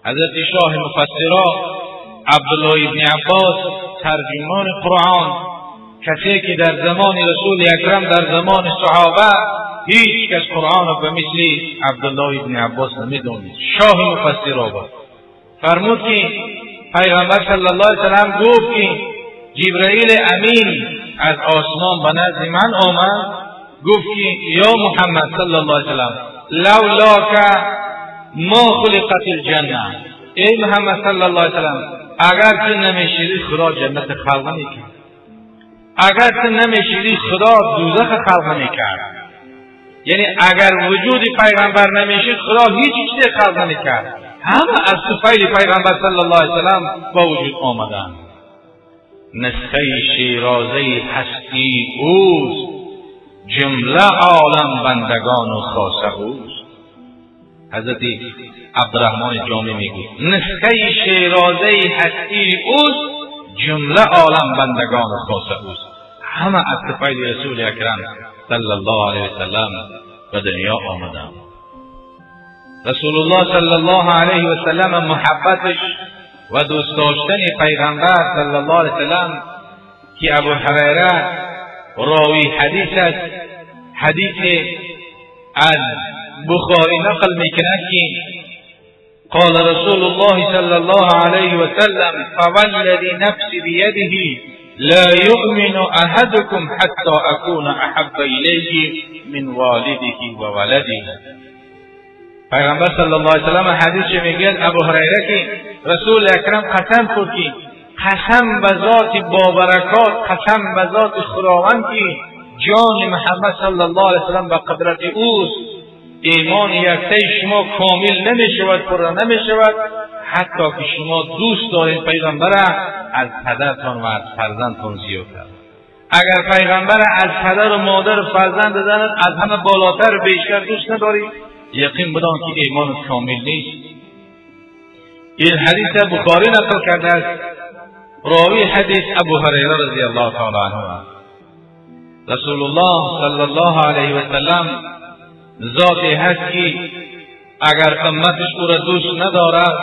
حضرت شاه مفسرا عبدالله ابن عباس ترجمان قرآن، کسی که در زمان رسول اکرم، در زمان صحابه هیچ کس قرآن را به مثل عبدالله ابن عباس نمیدونست، شاه مفسرا بود. فرمود که پیغمبر صلی الله علیه وسلم گفت که جبرئیل امین از آسمان به نزد من آمد، گفت که یا محمد صلی الله علیه وسلم لولاک ما خلقت الجنه، ای محمد صلی الله علیه وسلم اگر تو نمیشیدی خدا جنت خلق نمیکرد، اگر تو نمیشیدی خدا دوزخ خلق نمیکرد. یعنی اگر وجود پیغمبر نمیشید خدا هیچ چیز خلق نمیکرد، همه از طفیل پیغمبر صلی الله علیه وسلم با وجود آمدند. نسخه شیرازه هستی اوست، جمله عالم بندگان و خاصه اوست. حضرت عبدالرحمن جامی میگوید نسخه شیرازه هستی اوست، جمله عالم بندگان و خاصه اوست. همه از طفیل رسول اکرم صلی الله علیه وسلم به دنیا آمدند. رسول الله صلی الله علیه وسلم محبتش و دوست داشتن پیغمبر صلی الله علیه وسلم که ابو هریره راوی حدیث است، حدیث از بخاری نقل میکند که قال رسول الله صلی الله علیه وسلم فوالذی نفسی بیده لا یؤمن احدکم حتی اکون احب الیه من والده و ولده. پیغمبر صلی الله علیه وسلم حدیث میگه ابو هریره که رسول اکرم قسم خورد که قسم به ذات بابرکات، قسم به ذات خداوند که جان محمد صلی الله علیه وسلم به قدرت اوست، ایمان یکته شما کامل نمیشود، پر نمیشود حتی که شما دوست دارید پیغمبر از پدرتان و از فرزندتان زیادتر. اگر پیغمبر از پدر و مادر و فرزند زنت از همه بالاتر بیشتر دوست ندارید، یقین بدان که ایمان کامل نیست. این حدیث بخاری نقل کرده است، راوی حدیث ابو هریره رضی الله تعالی عنه است. رسول الله صلی الله علیه و سلم ذاتی هست که اگر امتش او را دوست ندارد،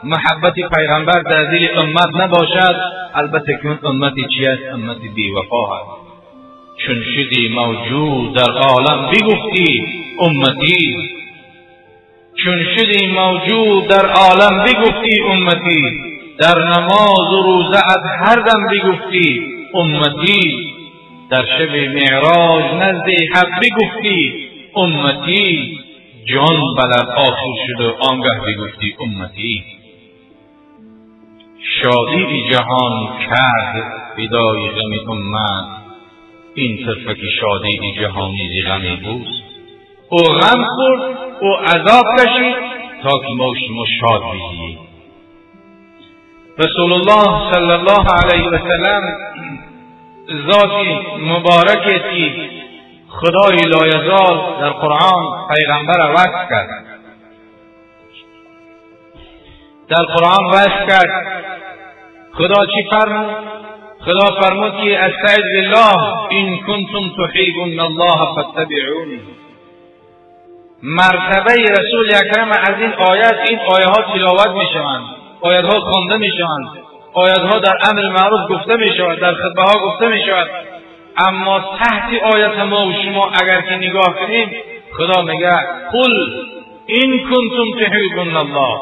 محبت پیغمبر در دل امت نباشد، البته که اون امتی چی است؟ امت بیوفا هست. چون شدی موجود در عالم بگفتی امتی، چون شدی موجود در عالم بگفتی امتی، در نماز و روزه از هر دم بگفتی امتی، در شب معراج نزد حق بگفتی امتی، جان بلد آخر شد و آنگه بگفتی امتی. شادی جهان کرد فدای غم امت، این طرفه که شادی جهانی ز غم اوست. او غم خورد، او عذاب کشید تا که ما شما شاد بشیم. رسول الله صلی الله علیه و سلم ذاتی مبارک است که خدای لایزال در قرآن پیغمبر وصف کرد، در قرآن وصف کرد. خدا چی فرمود؟ خدا فرمود که استعذ بالله ان کنتم تحبون الله فاتبعونی. مرتبه رسول اکرم از این آیت، این آیه ها تلاوت میشوند، آیت ها خوانده میشوند، آیت ها در امر معروف گفته میشود، در خطبه ها گفته میشود، اما تحت آیت ما و شما اگر که نگاه کنیم خدا میگه قل این کنتم تحبون الله،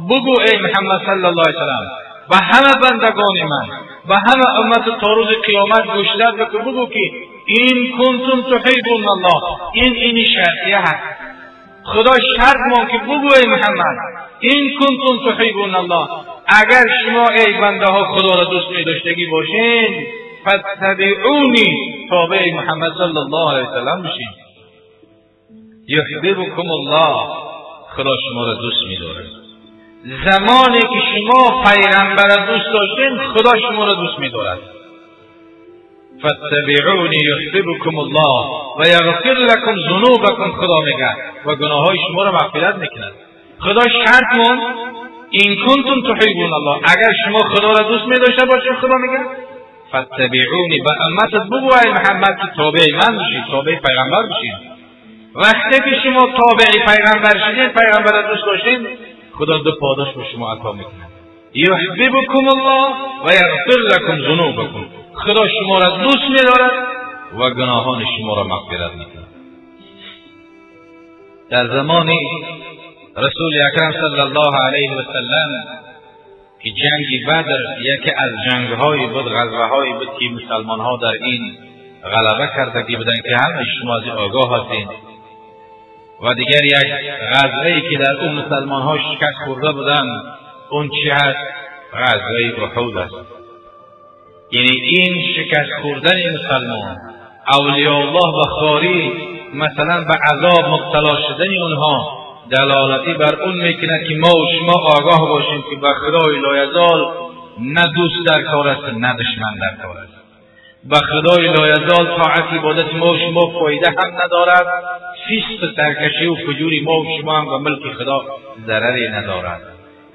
بگو ای محمد صلی الله علیه وسلم و همه بندگان من و همه امت تا روز قیامت گوشزد بکن، بگو که این کنتم تحبون الله، این شرطیه هست. خدا شرط مان که بگو ای محمد این کنتم تحبون الله، اگر شما ای بنده ها خدا را دوست می داشتگی باشین فاتبعونی، تابع محمد صلی الله علیه وسلم بشین. یحببکم الله، خدا شما را دوست می دارد. زمانی که شما پیغمبر را دوست داشتین خدا شما را دوست می دارد. فاتبعونی یحببکم الله و یغفر لکم ذنوبکم، خدا میگه و گناه های شما را مغفرت میکند. خدا شرط مون این کنتم تحبون الله، اگر شما خدا را دوست می داشته باشین، خدا میگه فاتبعونی، به امتت بگو ای محمد که تابع من بشید، تابع پیغمبر بشید. وقتی که شما تابع پیغمبر شدید، پیغمبر را دوست داشتین، خدا دو پاداش به شما عطا میکنه. یحببکم الله و یغفر لکم ذنوبکم. خدا شما را دوست میدارد و گناهان شما را مغفرت میکند. در زمان رسول اکرم صلی الله علیه و سلم که جنگ بدر یکی از جنگ‌های بود، غزوه‌هایی بود که مسلمان‌ها در این غلبه کرده بودند که همه شما از آگاه هستین، و دیگر یک غزوه‌ای که در اون مسلمان‌ها شکست خورده بودند، اون چی هست؟ غزوه احد است. یعنی این شکست خوردن مسلمان، اولیاء الله و خاری مثلا به عذاب مبتلا شدن اونها دلالتی بر اون میکند که ما و شما آگاه باشیم که به خدای لایزال نه دوست در کار است نه دشمن در کار است. به خدای لایزال طاعت عبادت ما و شما فایده هم ندارد، فسق و سرکشی و فجور ما و شما هم به ملک خدا ضرری ندارد.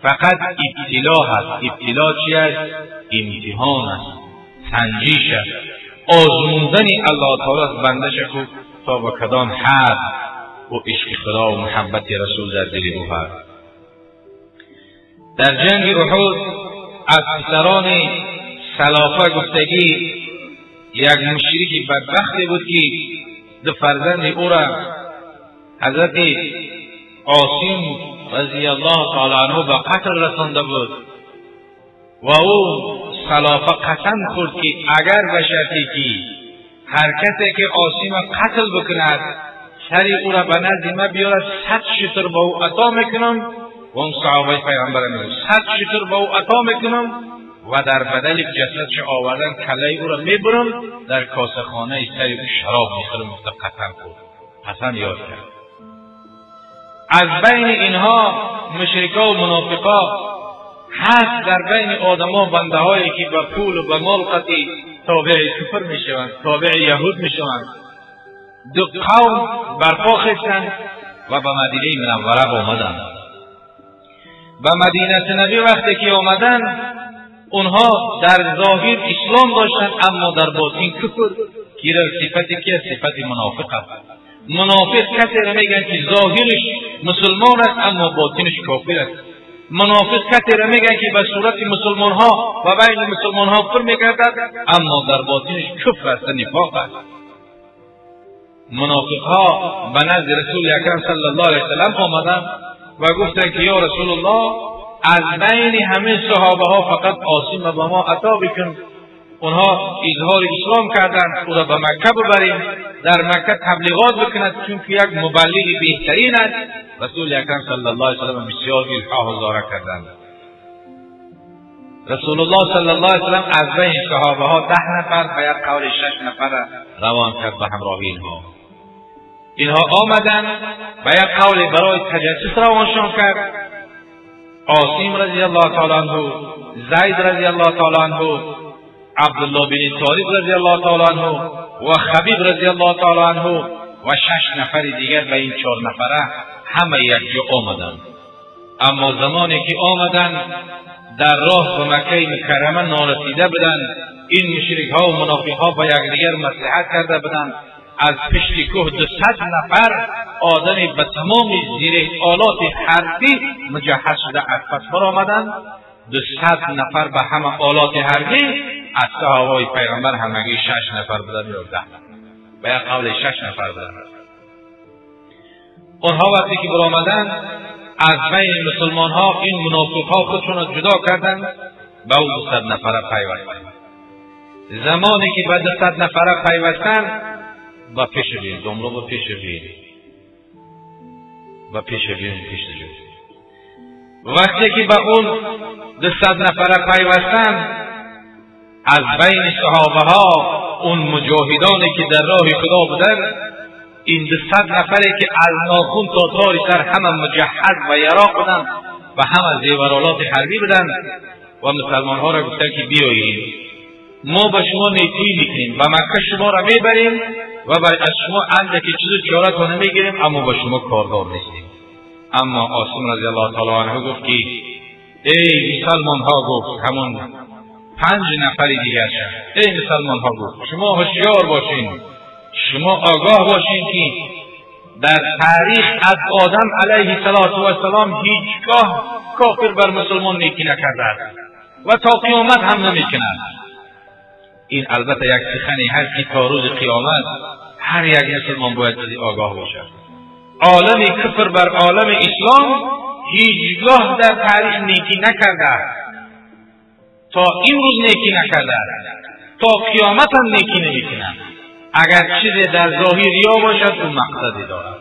فقط ابتلا هست. ابتلا چی است؟ امتحان است، سنجش است، آزموندن الله تعالی از بندش خود تا به کدام حد و عشق خدا و محبت رسول در دل او هست. در جنگ احد از پسران سلافه گفتگی یک مشرک بدبختی بود که دو فرزند او را حضرت عاصم رضی الله تعالی عنه به قتل رسانده بود و او سلافه قسم خورد که اگر به شرطی که هر کسی که عاصم قتل بکند سری او را به نزد ما بیارد، 100 شتر به او عطا میکنم. و اون صحابه پیغمبر میگه 100 شتر به او عطا میکنم و در بدل جسدش آوردن کله او را میبرم در کاسه خانه سر او شراب میخورم. گفت قسم خورد، قسم یاد کرد. از بین اینها مشرکا و منافقا هست در بین آدما بنده هایی که به پول و به مال قطعی تابع کفر میشوند، تابع یهود میشوند. دو قوم برپا خواستند و به مدینه منوره آمدند. به مدینه نبی وقتی که آمدند، اونها در ظاهر اسلام داشتند اما در باطن کفر. که صفتی که صفت منافق است. منافق کسی را میگن که ظاهرش مسلمان است اما باطنش کافر است. منافق کسی را میگن که به صورت مسلمان ها و بین مسلمان ها پر میگردد اما در باطنش کفر است، نفاق است. منافق ها به نزد رسول اکرم صلی الله علیه وسلم آمدند و گفتند که یا رسول الله، از بین همه صحابه ها فقط عاصم به ما عطا بکن. اونها اظهار اسلام کردند، او را به مکه ببریم، در مکه تبلیغات بکند چون که یک مبلغ بهترین است. رسول اکرم صلی الله علیه وسلم بسیار الحاح و زاره کردند. رسول الله صلی الله علیه وسلم از بین صحابه ها 10 نفر به یک قول 6 نفر روان کرد به همراهی اینها. اینها آمدند به یک قول برای تجسس روانشان کرد. عاصم رضی الله تعالی عنه، زید رضی الله تعالی عنه، عبدالله بن طارق رضی الله تعالی عنه و خبیب رضی الله تعالی عنه و 6 نفر دیگر به این 4 نفره همه یک جا آمدند. اما زمانی که آمدند در راه به مکه مکرمه نارسیده بودند، این مشرک ها و منافق ها با یکدیگر مصلحت کرده بودند. از پشت کوه 200 نفر آدم به تمام زیر آلات حربی مجهز شده از پس برآمدند. 200 نفر به همه آلات حربی، از صحابه پیغمبر همگی 6 نفر بودند یا 10، به یک قول 6 نفر بودند. اونها وقتی که برآمدند از بین مسلمان ها این منافق ها خودشون را جدا کردند، به او 200 نفره پیوستند. زمانی که به 200 نفره پیوستند، با پیش بیاین دمرو، با پیش بیاین، با پیش بیاین، پیش بیاین. وقتی که به اون 200 نفره پیوستند، از بین صحابه ها اون مجاهدانی که در راه خدا بودند، این 200 نفری که از ناخن تا تار سر همه مجهز و یراق بودند و همه زیورالات حربی بودند و مسلمان ها را گفتند که بیایید ما به شما نیکی میکنیم و مکه شما را میبریم و از شما اندک چیز چاره نمیگیریم، اما با شما کاردار نیستیم. اما عاصم رضی الله تعالی عنه گفت که ای مسلمان ها، گفت همون 5 نفری دیگر شد. ای مسلمان ها گفت شما هوشیار باشین، شما آگاه باشین که در تاریخ از آدم علیه السلام هیچگاه کافر بر مسلمان نیکی نکرده است و تا قیامت هم نمیکند. این البته یک سخنی هست که تا روز قیامت هر یک مسلمان باید از آگاه باشد. عالم کفر بر عالم اسلام هیچگاه در تاریخ نیکی نکرده است، تا امروز نیکی نکرده است، تا قیامت هم نیکی نمیکند. اگر چیزی در ظاهر ریا باشد او مقصدی دارد.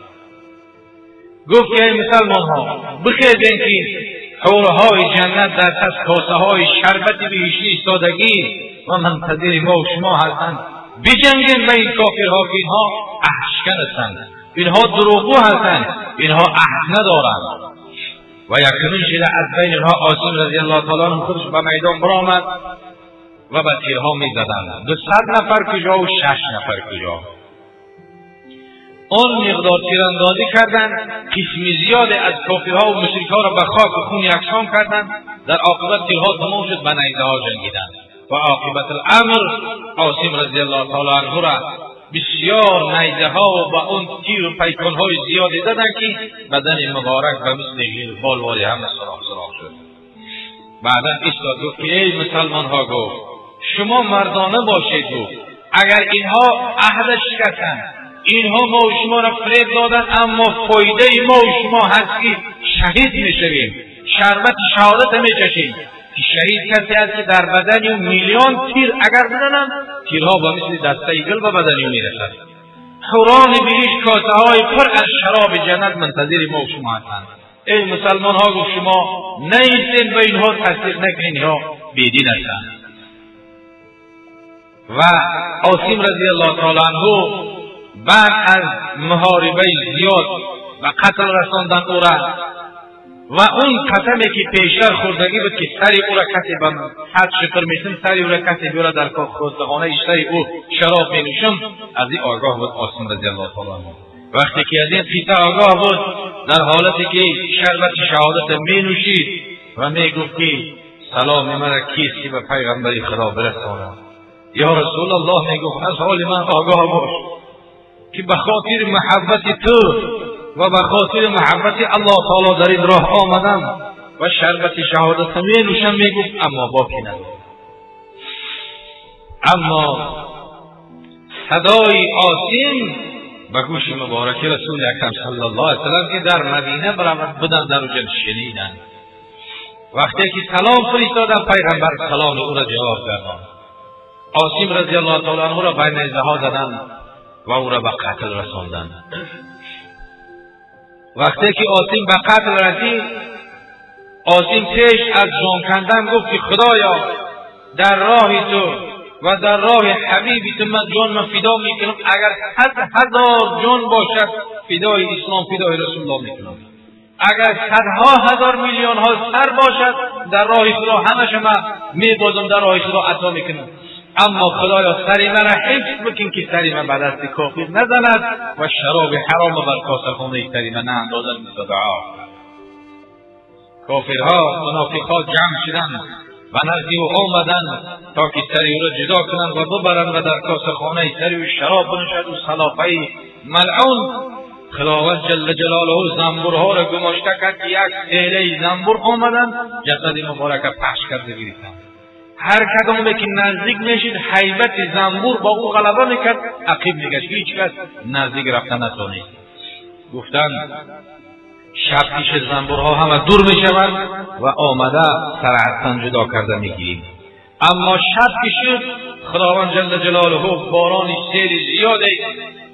گفت که ای مسلمان ها بخیزین که حورهای جنت در پس کاسه های شربت بهشتی ایستادگی و منتظر ما و شما هستند. بجنگین به این کافرها که اینها عهدشکن هستند، اینها دروغگو هستند، اینها عهد ندارند. و یکمین شده از بین اینها عاصم رضی الله تعالی عنه خودش به میدان برآمد و به تیرها میزدند. 200 نفر کجا و 6 نفر کجا. آن مقدار تیراندازی کردند، قسم زیاد از کافرها و مشرکها را به خاک و خون یکسان کردند. در عاقبت تیرها تمام شد، به نیزه ها جنگیدند و عاقبت الامر عاصم رضی الله تعالی عنه را بسیار نیزه ها و با اون تیر و پیکان های زیادی زدند که بدن مبارک به مثل غربال واری همه سراخ سراخ شد. بعدا ایستاد گفت که ای مسلمان ها، گفت شما مردانه باشید. گفت اگر اینها عهد شکستند، اینها ما و شما را فریب دادن، اما فایده ما و شما هست که شهید میشویم، شربت شهادت میچشیم. که شهید کسی است که در بدن او میلیون تیر اگر بزنند، تیرها با مثل دسته گل به بدن او میرسد. حوران بهشت کاسه های پر از شراب جنت منتظر ما و شما هستند. ای مسلمان ها، گفت شما نیستین به اینها تصدیق نکنین، اینها بیدین هستند. و عاصم رضی الله تعالی عنه بعد از محاربه زیاد و قتل رساندن او را و اون قسمی که پیشتر خوردگی بود که سر او را کسی به حد شکر میشم، سر او را کسی بیاره در خانه سر او شراب می نوشم، از این آگاه بود عاصم رضی الله تعالی عنه. وقتی که از این قصه آگاه بود، در حالتی که شربت شهادت می نوشید و می گفت که سلام مرا کیست که به پیغمبر خدا برساند؟ یا رسول الله، می گفت از حال من آگاه باش که به خاطر محبت تو و به خاطر محبت الله تعالی در این راه آمدم و شربت شهادت می نوشم. می گفت اما باکی ندارم. اما صدای عاصم به گوش مبارک رسول اکرم صلی الله علیه وسلم که در مدینه برآمد بودند، در اونجا شنیدند. وقتی که سلام فرستادند، پیغمبر سلام او را جواب گرداند. عاصم رضی الله تعالی عنه را بین نیزه ها زدند و او را به قتل رساندند. وقتی که عاصم به قتل رسید، عاصم پیش از جان کندن گفت که خدایا در راه تو و در راه حبیبی تو من جان من فدا میکنم، اگر 100,000 جان باشد فدای اسلام، فدای رسول الله میکنم. اگر صدها هزار میلیون ها سر باشد در راه خدا همش من میبازم، در راه خدا عطا میکنم. اما خدایا سری من را حفظ بکن که سری من به دست کافر نزند و شراب حرام بر کاسه سری من ناندازد. مثل دعا کافرها منافقها جمع شدند و نزدی او آمدند تا که سری او را جدا کنند و ببرند و در کاسه خانه سری او شراب بنوشد. و سلافه ملعون خداوند جل جلاله زنبورها را گماشته کرد که یک عیله زنبور آمدند جسد مبارک پخش کرده گرفتند. هر کدام که نزدیک میشید هیبت زنبور با او غلبه میکرد، عقیب میگشت، هیچ کس نزدیک رفتن نتونید. گفتند شب پیش زنبورها همه دور میشوند و آمده سر از تن جدا کرده میگیریم. اما شب که شد خداوند جل جلاله باران سیل زیادی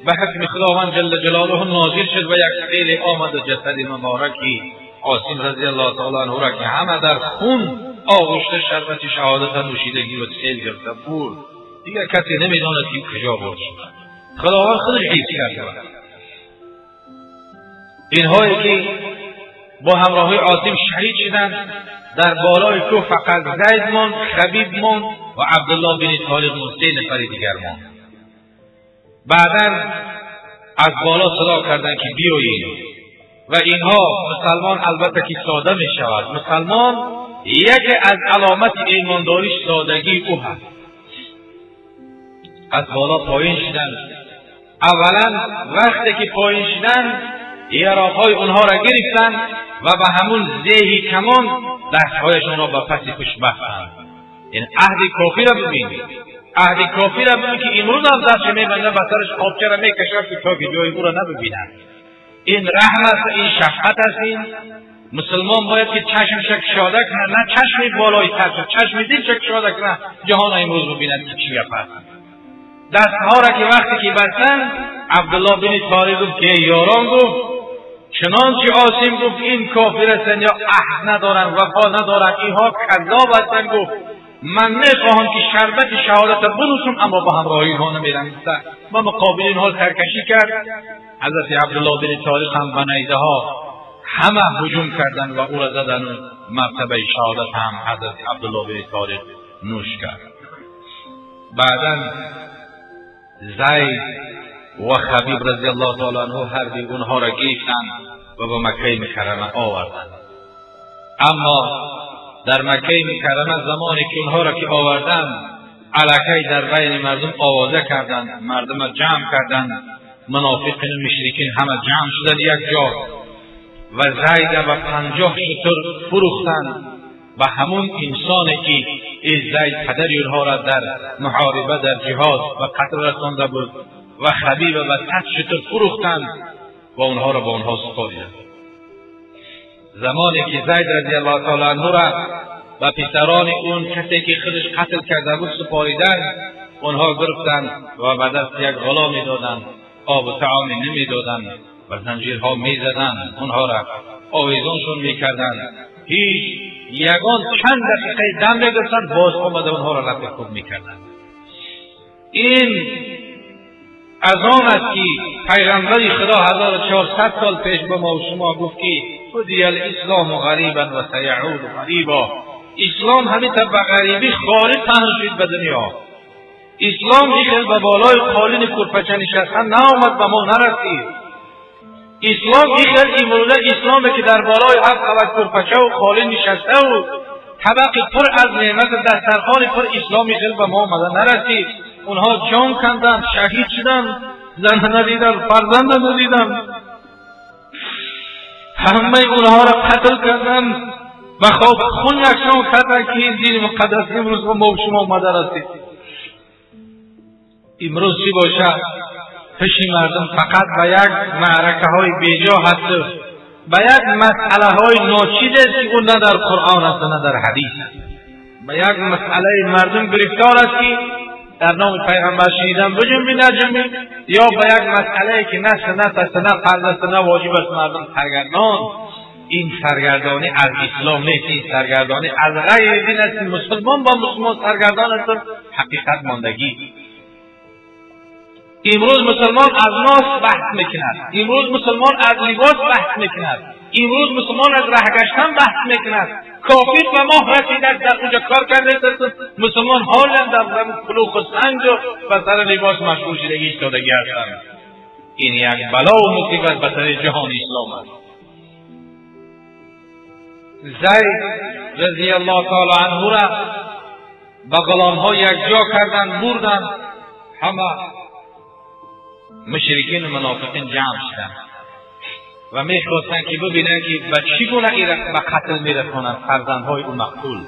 به حکم خداوند جل جلاله نازل شد و یک سیل آمد و جسد مبارکی عاصم رضی الله تعالی عنه را که همه در خون آغشته شربت شهادت نوشیدگی و سیل گرفته بود، دیگر کسی نمیداند که کجا برد شد. خداوند خودش حفظ کرده. اینهایی که با همراهی عاصم شهید شدند در بالای کوه فقط زید ماند، خبیب ماند و عبدالله بن طارق ماند، 3 نفر دیگر ماند. بعدا از بالا صدا کردند که بیایید. و اینها مسلمان البته که ساده می شود. مسلمان یکی از علامت ایمانداریش سادگی او هست. از بالا پایین شدن، اولا وقتی که پایین شدن یراقهای اونها را گرفتن و به همون زهی کمان دستهایشان را به پس پشت بستند. این عهد کافی را ببین، عهد کافی را ببین که امروز هم دستش میبندن به سرش قابچه را میکشند که تا که جای او را نببینند. این رحم است، این شفقت است. این مسلمان باید که چشمش کشاده کنه، نه چشم بالای سرش، چشم دلش کشاده کنه، جهان امروز ببیند که چی گپ است. دستها را که وقتی که بستن، عبدالله بن طارق گفت که یاران، گفت چنانچه عاصم گفت این کافر هستند یا عهد ندارن، وفا ندارن، اینها کذاب هستند. گفت من میخواهم که شربت شهادت بنوشم، اما به همراهی اینها نمیرم. و مقابل اینها سرکشی کرد. حضرت عبدالله بن طارق هم به نیزه ها همه هجوم کردند و او را زدن و مرتبه شهادت هم حضرت عبدالله بن طارق نوش کرد. بعدا زید و خبیب رضی الله تعالی عنه هر دوی اونها را گرفتند و به مکه مکرمه آوردند. اما در مکه مکرمه زمانی که اونها را که آوردند، علیکی در بین مردم آوازه کردند، مردم را جمع کردند، منافقین و مشرکین همه جمع شدند یک جا و زید و 50 شتر فروختند و همون انسانی که ای زید پدر اونها را در محاربه در جهاد و قتل رسانده بود و خبیب و 100 شتر فروختند و اونها را به اونها سپردند. زمانی که زید رضی الله تعالی عنه را و پسران اون کسی که خودش قتل کرده بود سپاریدند، اونها گرفتند و به دست یک غلامی دادند، آب و طعامی نمیدادند و زنجیرها میزدند، اونها را آویزانشون میکردند. هیچ یگان چند دقیقه دم میگرفتند، باز آمده اونها را لطف خوب میکردند. این از آن است که پیغمبر خدا 1400 سال پیش به ما و شما گفت که بدی الاسلام غریبا و سیعود غریبا. اسلام همین تا به غریبی خالی پهن شد به دنیا. اسلام ایخل به بالای قالین کرپچه نشستن نآمد، به ما نرسید. اسلام ایخل امروزه اسلامی که در بالای 7 طبق کرپچه و قالین نشسته و طبق پر از نعمت دسترخوان پر، اسلام ایخل به ما آمده نرسید. اونها جان کندن، شهید شدن، زن ندیدن، فرزند ندیدن، همه اونها را قتل کردن و خواب خون یکسان کردن که این دین مقدس امروز به ما و شما آمده رسید. امروز چی باشه؟ پیش مردم فقط به یک معرکه های بیجا هست، به یک مسئله های ناچیز است که اون نه در قرآن است نه در حدیث. به یک مسئله مردم گرفتار است که در نام پیغمبر شنیدن بجنبی نجنبی، یا به یک مسئله که نه سنت است نه فرض است نه واجب است، مردم سرگردان. این سرگردانی از اسلام نیست، این سرگردانی از غیر دین است. مسلمان با مسلمان سرگردان است، حقیقت ماندگی. امروز مسلمان از ناس بحث میکند، امروز مسلمان از لباس بحث میکند، امروز مسلمان از ره گشتن بحث میکند. کافر به ماه رسیده، در اونجا کار کرده، مسلمان حالا در کلوخ و سنگ و سر لباس مشغول شدگی ایستادگی هستند. این یک بلا و مصیبت به سر جهان اسلام است. زید رضی الله تعالی عنه را به غلامها یک جا کردند، بردند، همه مشرکین و منافقین جمع شدند و میخواستند که ببینند که به چی گونه به قتل میرسانند فرزندهای او مقتول.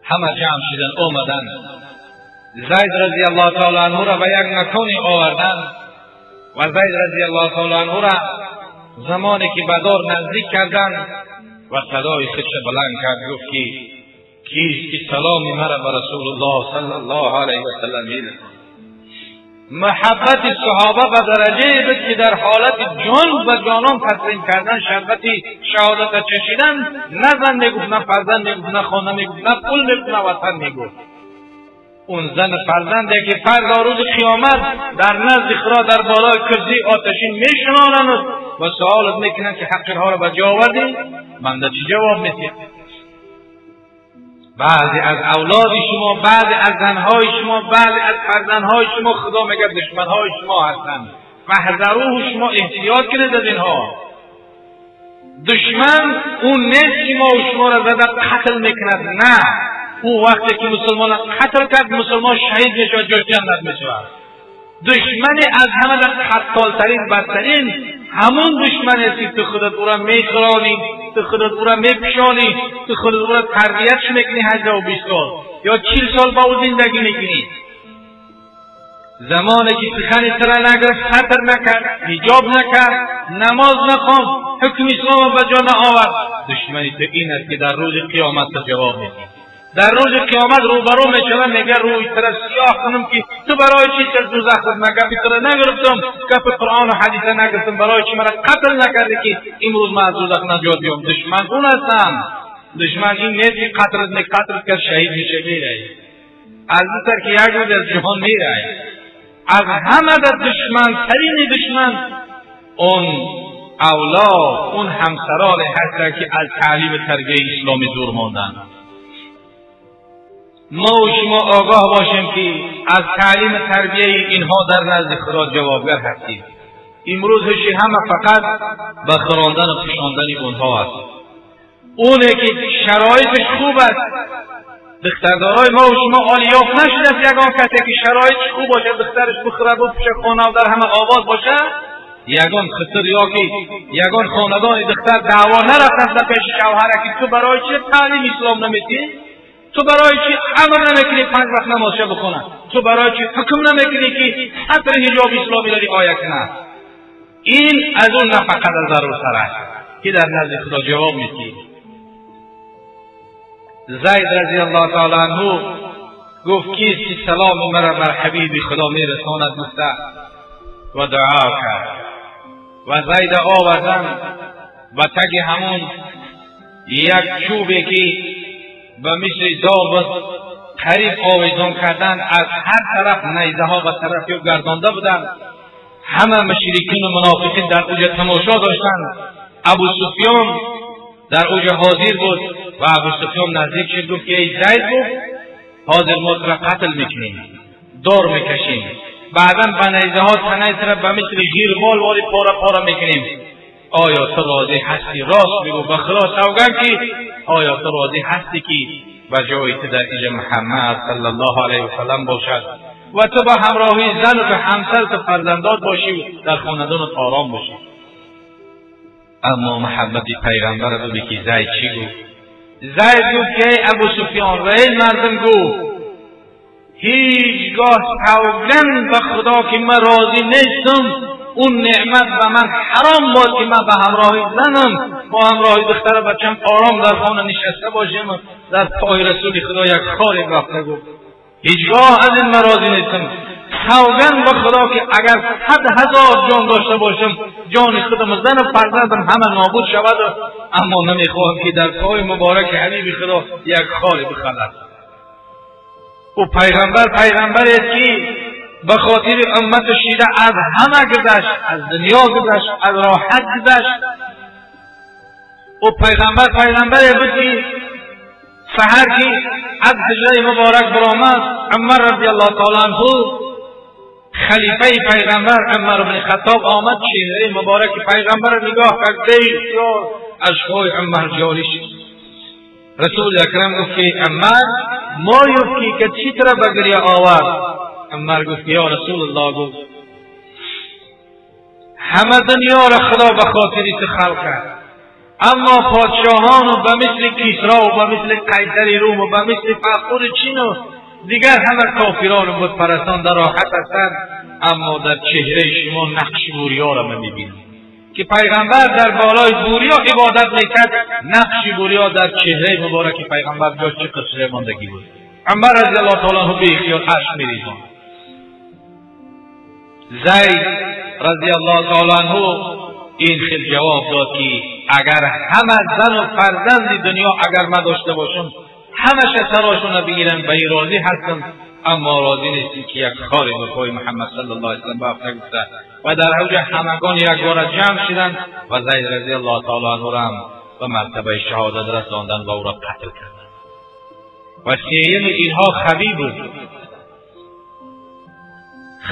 همه جمع شدند، آمدند، زید رضی الله تعالی عنه را به یک مکانی آوردند و زید رضی الله تعالی عنه را زمانی که به دار نزدیک کردند و صدای خودش بلند کرد، گفت که کیست که سلام مرا به رسول الله صلی الله علیه و سلم میرساند. محبت صحابه به درجه بود که در حالت جان و جانان تسلیم کردن، شربت شهادت چشیدن، نه زن میگفت، نه فرزند میگفت، نه خانه میگفت، نه پول میگفت، نه وطن میگفت. اون زن فرزنده که فردا روز قیامت در نزد خدا در بالای کرسی آتشین میشنانند و سوالت میکنند که حق اینها را به جا آوردی، بنده چی جواب میدید؟ بعضی از اولاد شما، بعضی از زنهای شما، بعضی از فرزندهای شما، خدا میگه دشمنهای شما هستند. فاحذروه، شما احتیاط کنید از اینها. دشمن اون نیست که ما و شما را زده قتل میکند، نه، او وقتی که مسلمان قتل کرد مسلمان شهید میشود، جای جنت میشود. دشمن از همه قتالترین بدترین همون دشمن است که تو خودت او را میخورانی، تو خودت او را میپوشانی، تو خودت او را تربیتش میکنی 18 و 20 سال یا 40 سال با او زندگی میکنی. زمانی که سخن تو را نگرفت، ستر نکرد، حجاب نکرد، نماز نخواند، حکم اسلام به جا نآورد، دشمنی تو این است که در روز قیامت تو جواب میدی. در روز قیامت روبرو میشوم، میگه روی تو را سیاه کنم که تو برای چی در دوزخ بود؟ من گپی تو را نگرفتم، گپ قرآن و حدیث نگرفتم، برای چی مرا قتل نکردی که امروز من از دوزخ نجات بیام؟ دشمن اون هستم. دشمن این نیست که قتل کرد شهید میشه میره، از این سر که یک روز از جهان میره. از همه در دشمن ترین دشمن اون اولاد، اون همسران هستند که از تعلیم تربیه اسلامی دور ماندند. ما و شما آگاه باشیم که از تعلیم تربیه اینها در نزد خدا جوابگر هستیم. امروز هشی همه فقط به خوراندن و پوشاندن اونها است. اونه که شرایطش خوب است، دختردارای ما و شما عالی یافت نشده است یگان کسی که شرایطش خوب باشه، دخترش بخوره بپوشه، خانه و در همه آباد باشه، یگان خطر یا که یگان خاندان دختر دعوا نرفته است در پیش شوهر که تو برای چه تعلیم اسلام نمیدی؟ تو برای چی امر نمیکنی 5 وقت نمازش بخونه؟ تو برای چی حکم نمیکنی که ستر حجاب اسلامی را رعایت کنه؟ این از اون نفقه ضرورتر است که در نزد خدا جواب میدی. زید رضی الله تعالی عنه گفت کیست که سلام مرا بر حبیب خدا میرساند؟ گفته و دعا کرد و زید آوردن به تگ همون یک چوبی که به مثل دار قریب آویزان کردن، از هر طرف نیزه ها به طرف او گردانده بودند. همه مشرکین و منافقین در اوج تماشا داشتند. ابو سفیان در اوج حاضر بود و ابو سفیان نزدیک شد، گفت که ای زید، گفت حاضر ما تو را قتل میکنیم، دار میکشیم، بعدا به نیزه ها تنه را به مثل غیربال واری پاره پاره میکنیم. آیا تو راضی هستی؟ راست بگو، به خدا سوگند که آیا تو راضی هستی که به جای تو در اینجا محمد صلی الله علیه وسلم باشد و تو به همراهی زن و همسر و فرزندات باشی و در خاندان آرام باشی؟ اما محبت پیغمبر ببین که زید چی گفت. زید گفت که ای ابو سفیان و ای مردم، گفت هیچگاه سوگند به خدا که من راضی نیستم اون نعمت به من حرام باد که من به همراهی زنم با همراهی دختر بچم آرام در خانه نشسته باشم، در پای رسول خدا یک خاری رفته. گفت هیچگاه از این من راضی نیستم، سوگند به خدا که اگر 100,000 جان داشته باشم جان خودم و زن و فرزندم همه نابود شود، اما نمیخواهم که در پای مبارک حبیب خدا یک خاری بخلد. او پیغمبر پیغمبر است که به خاطر امت شیعه از همه گذشت، از دنیا گذشت، از راحت گذشت. او پیغمبر پیغمبر بود که سحر که از حجره مبارک برآمد، عمر رضی الله تعالی عنه خلیفه پیغمبر عمر بن خطاب آمد، چهره مبارک پیغمبر نگاه کرد، بسیار اشکهای عمر جاری شد. رسول اکرم گفت که عمر ما یفکی که چی ترا به گریه آورد؟ عمر گفت یا رسول الله، گفت همه دنیا را خدا به خاطری تو خلق کرد، اما پادشاهان و به مثل کسرا و به مثل قیصر روم و به مثل فخور چین و دیگر همه کافران و بتپرستان در راحت هستند، اما در چهره شما نقش بوریا را من میبینم که پیغمبر در بالای بوریا عبادت میکرد، نقش بوریا در چهره مبارک پیغمبر جا چه قصه ماندگی بود. عمر رضی الله تعالی عنه به اختیار اشک میریزاند. زید رضی الله تعالی عنه این خیلی جواب داد که اگر همه زن و فرزند دنیا اگر من داشته باشم همش سراشون بگیرم به این راضی هستم، اما راضی نیستم که یک خاری به پای محمد صلی الله علیه وسلم به گفته. و در اوج همگان یک بار جمع شدند و زید رضی الله تعالی عنه را به مرتبه شهادت رساندند و او را قتل کردند. و سیم اینها خبیب بود.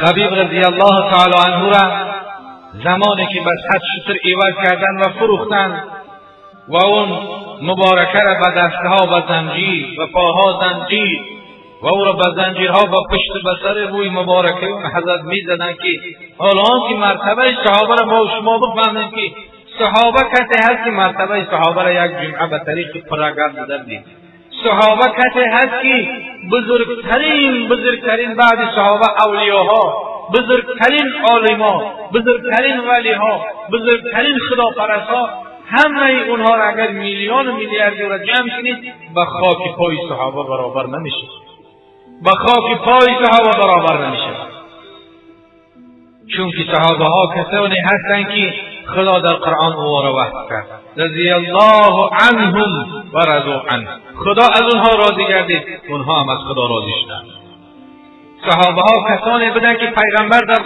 خبیب رضی الله تعالی عنه را زمانی که به 100 شتر عوض کردن و فروختن و اون مبارکه را به دستها و زنجیر و پاها زنجیر و او را به زنجیرها و پشت به سر روی مبارکه اون حضرت میزدن که حالا که مرتبه صحابه را ما شما بفهمیم که صحابه کسی هست که مرتبه صحابه را یک جمعه به طریق پرگرد زدن دید. صحابه کسی هست که بزرگترین بعد صحابه اولیاها، بزرگترین عالما، بزرگترین ولیها، بزرگترین خداپرستها، همه اونها را اگر میلیون و میلیاردی را جمع کنید به خاک پای صحابه برابر نمیشه، به خاک پای صحابه برابر نمیشه. چون که صحابه ها کسانی هستند که خدا در قرآن او را وحی کرد، رضی الله عنهم و رضوا عنه، خدا از اونها راضی گردید، اونها هم از خدا راضی شدند. صحابه ها کسانی بودند که پیغمبر در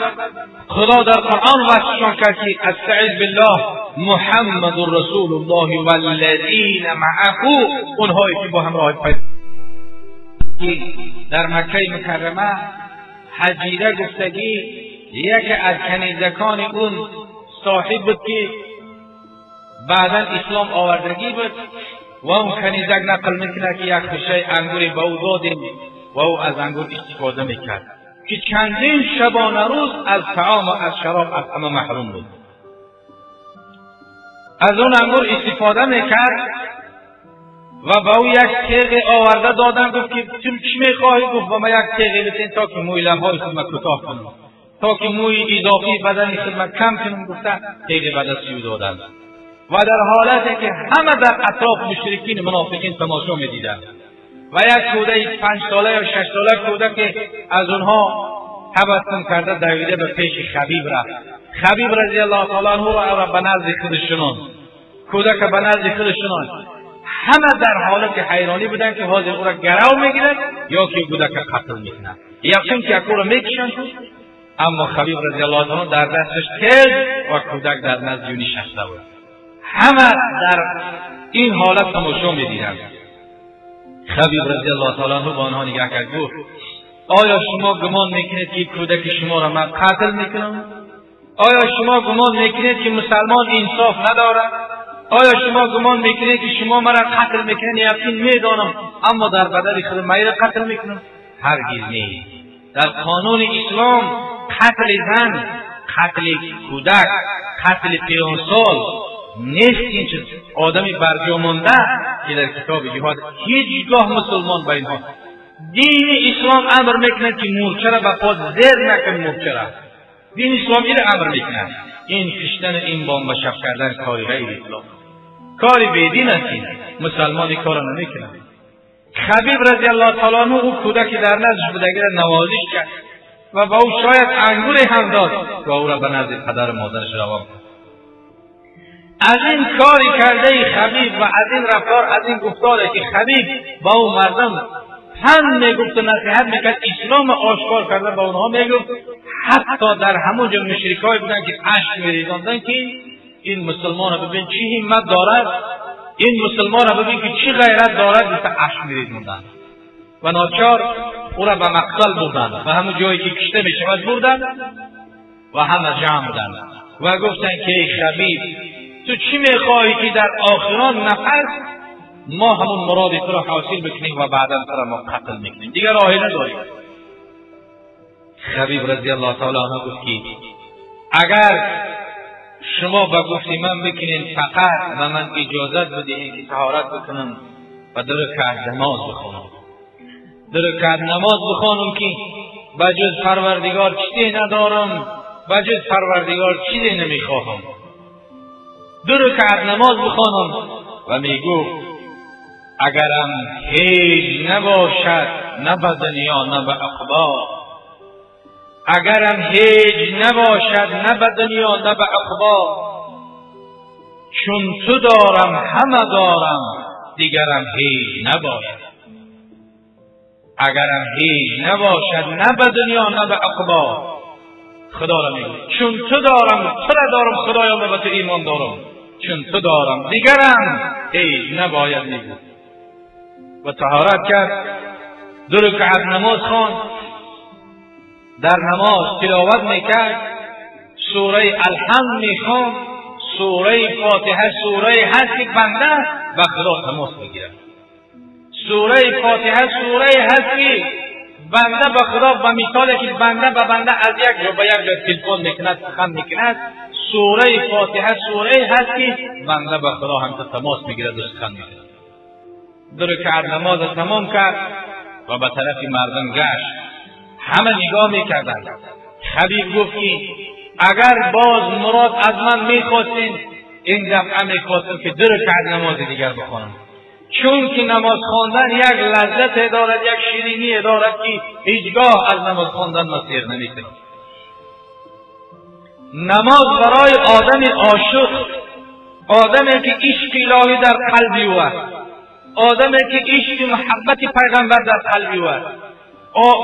خدا در قرآن وصفشان کرد که استعیذ بالله محمد رسول الله والذین معه، اونهایی که با همراه پیغمبر در مکه مکرمه حجیره گفتگی یکی از کنیزکان اون صاحب بود که بعدا اسلام آوردگی بود و اون کنیزک نقل میکنه که یک خوشه انگوری به او دادیم و او از انگور استفاده میکرد که چندین شبانه روز از طعام و از شراب از همه محروم بود. از اون انگور استفاده میکرد و به او یک تیغ آورده دادن، گفت که تو چی میخواهی؟ گفت با ما یک تیغ بتین تا که موی لبهای خود کوتاه کنم، تا که موی اضافی بدن خود کم کنم. گفته تیغ به دست او دادن و در حالتی که همه در اطراف مشرکین منافقین تماشا میدیدند و یک کودک 5 ساله یا 6 ساله کودک از اونها تبسم کرده دویده به پیش خبیب رفت. خبیب رضی الله تعالی عنه را به نزد خودش شناند، کودک به نزد خودش شناند. همه در حالت حیرانی بودند که حاضر او را گرو میگیرد یا که کودک قتل میکند، یقین که او را میکشند. اما خبیب رضی الله تعالی در دستش تیغ و کودک در نزد او نشسته بود. همه در این حالت تماشا میدیدند. خبیب رضی الله تعالی عنه با آنها نگاه کرد، گفت آیا شما گمان میکنید که کودک شما را من قتل میکنم؟ آیا شما گمان میکنید که مسلمان انصاف ندارد؟ آیا شما گمان میکنید که شما مرا قتل میکنید؟ یقین میدانم، اما در بدل خود من را قتل میکنم؟ هرگز نیست. در قانون اسلام قتل زن، قتل کودک، قتل پیرانسال نیست. این چیز آدمی برجا مانده که در کتاب جهاد هیچگاه مسلمان به اینها دین اسلام امر میکند که مورچه را به پا زیر نکن. مورچه را دین اسلام این امر میکند. این کشتن، این بمب شب کردن کاری غیر اسلام، کاری بیدین است. مسلمان این کار نمیکند. خبیب رضی الله تعالی عنه او کودک در نزدش بودگی را نوازش کرد و با او شاید انگوری هم داد و او را به نزد پدر و مادرش روان کرد. از این کاری کرده خبیب و از این رفتار، از این گفتاری که خبیب با او مردم هم میگفت و نصیحت میکرد، اسلام آشکار کرده با اونها میگفت، حتی در همونجا مشرکایی بودن که اشک میریزاندن که این مسلمان را ببین چی همت دارد، این مسلمان را ببین که چی غیرت دارد، گفته اشک میریزاندن و ناچار او را به مقتل بردن و همون جایی که کشته میشود بردن و همه جمع بودن و گفتن که ای خبیب تو چی میخواهی که در آخران نفس ما همون مراد تو را حاصل بکنیم و بعدا تو را ما قتل میکنیم، دیگر راهی نداریم. خبیب رضی الله تعالی عنه گفت که اگر شما به گفت من بکنین فقط و من اجازت بدهین که طهارت بکنم و 2 رکعت نماز بخوانم، 2 رکعت نماز بخوانم که بجز پروردگار چیزی ندارم، بجز پروردگار چیزی نمیخواهم، 2 رکعت نماز بخوانم. و میگفت اگرم هیچ نباشد نه به دنیا نه به عقبا، اگرم هیچ نباشد نه به دنیا نه به عقبا، چون تو دارم همه دارم دیگرم هیچ نباشد. اگرم هیچ نباشد نه به دنیا نه به عقبا، خدا را میگه چون تو دارم، تو را دارم خدایا، من به تو ایمان دارم، چون تو دارم دیگرم هیچ نباید. میگه و طهارت کرد، 2 رکعت نماز خواند، در نماز تلاوت میکرد، سوره الحمد میخوان. سوره فاتحه سوره هست که بنده به خدا تماس میگیرد. سوره فاتحه سوره هست که بنده به خدا، به مثالی که بنده به بنده از یک جا به یک جا تلفن میکند، سخن میکند. سوره فاتحه سوره هست که بنده به خدا هم تماس میگیرد و سخن میکند. 2 رکعت نماز تمام کرد و به طرف مردم گشت. همه نگاه میکردند. خبیب گفت که اگر باز مراد از من میخواستین، این دفعه میخواستم که 2 رکعت نماز دیگر بخوانم، چون که نماز خواندن یک لذت دارد، یک شیرینی دارد که هیچگاه از نماز خواندن ما سیر نمیکنیم. نماز برای آدم عاشق، آدمی که عشق الهی در قلب او است، آدمی که عشق محبت پیغمبر در قلب او است،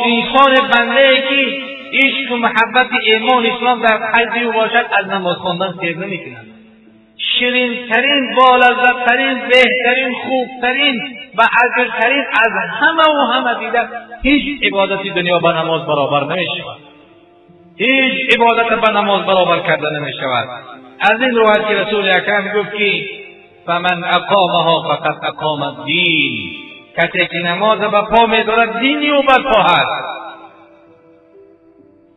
انسان بنده که عشق و محبت ایمان اسلام در قلب او باشد، از نماز خواندن سیر نمیکند. شیرین‌ترین، بالذت‌ترین، بهترین، خوبترین و اجرترین از همه و همه دیده هیچ عبادتی دنیا با نماز برابر نمیشود. هیچ عبادت با نماز برابر کرده نمیشود. از این رو که رسول اکرم گفت که فمن اقامها فقد اقام الدین، کسی که نماز به پا می‌دارد دینی او بر پا هست.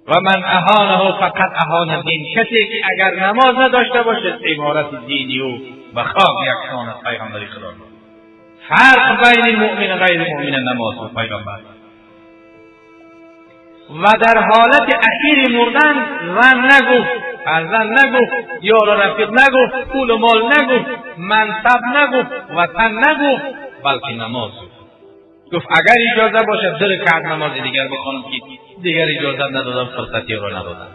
و من اهانه فقد اهان الدین، کسی که اگر نماز نداشته باشد عبارت دینی او به خاک یکسان است. پیغمبر خدا فرق بین مؤمن و غیر مؤمن نماز و پیغمبر. و در حالت اخیر مردن زن نگفت، فرزند نگفت، یار و رفیق نگفت، پول و مال نگفت، منصب نگفت، وطن نگفت، بلکه نماز گفت. گفت اگر اجازه باشد 2 رکعت نماز دیگر بخوانم که دیگر اجازه ندادم، فرصتی را ندادم.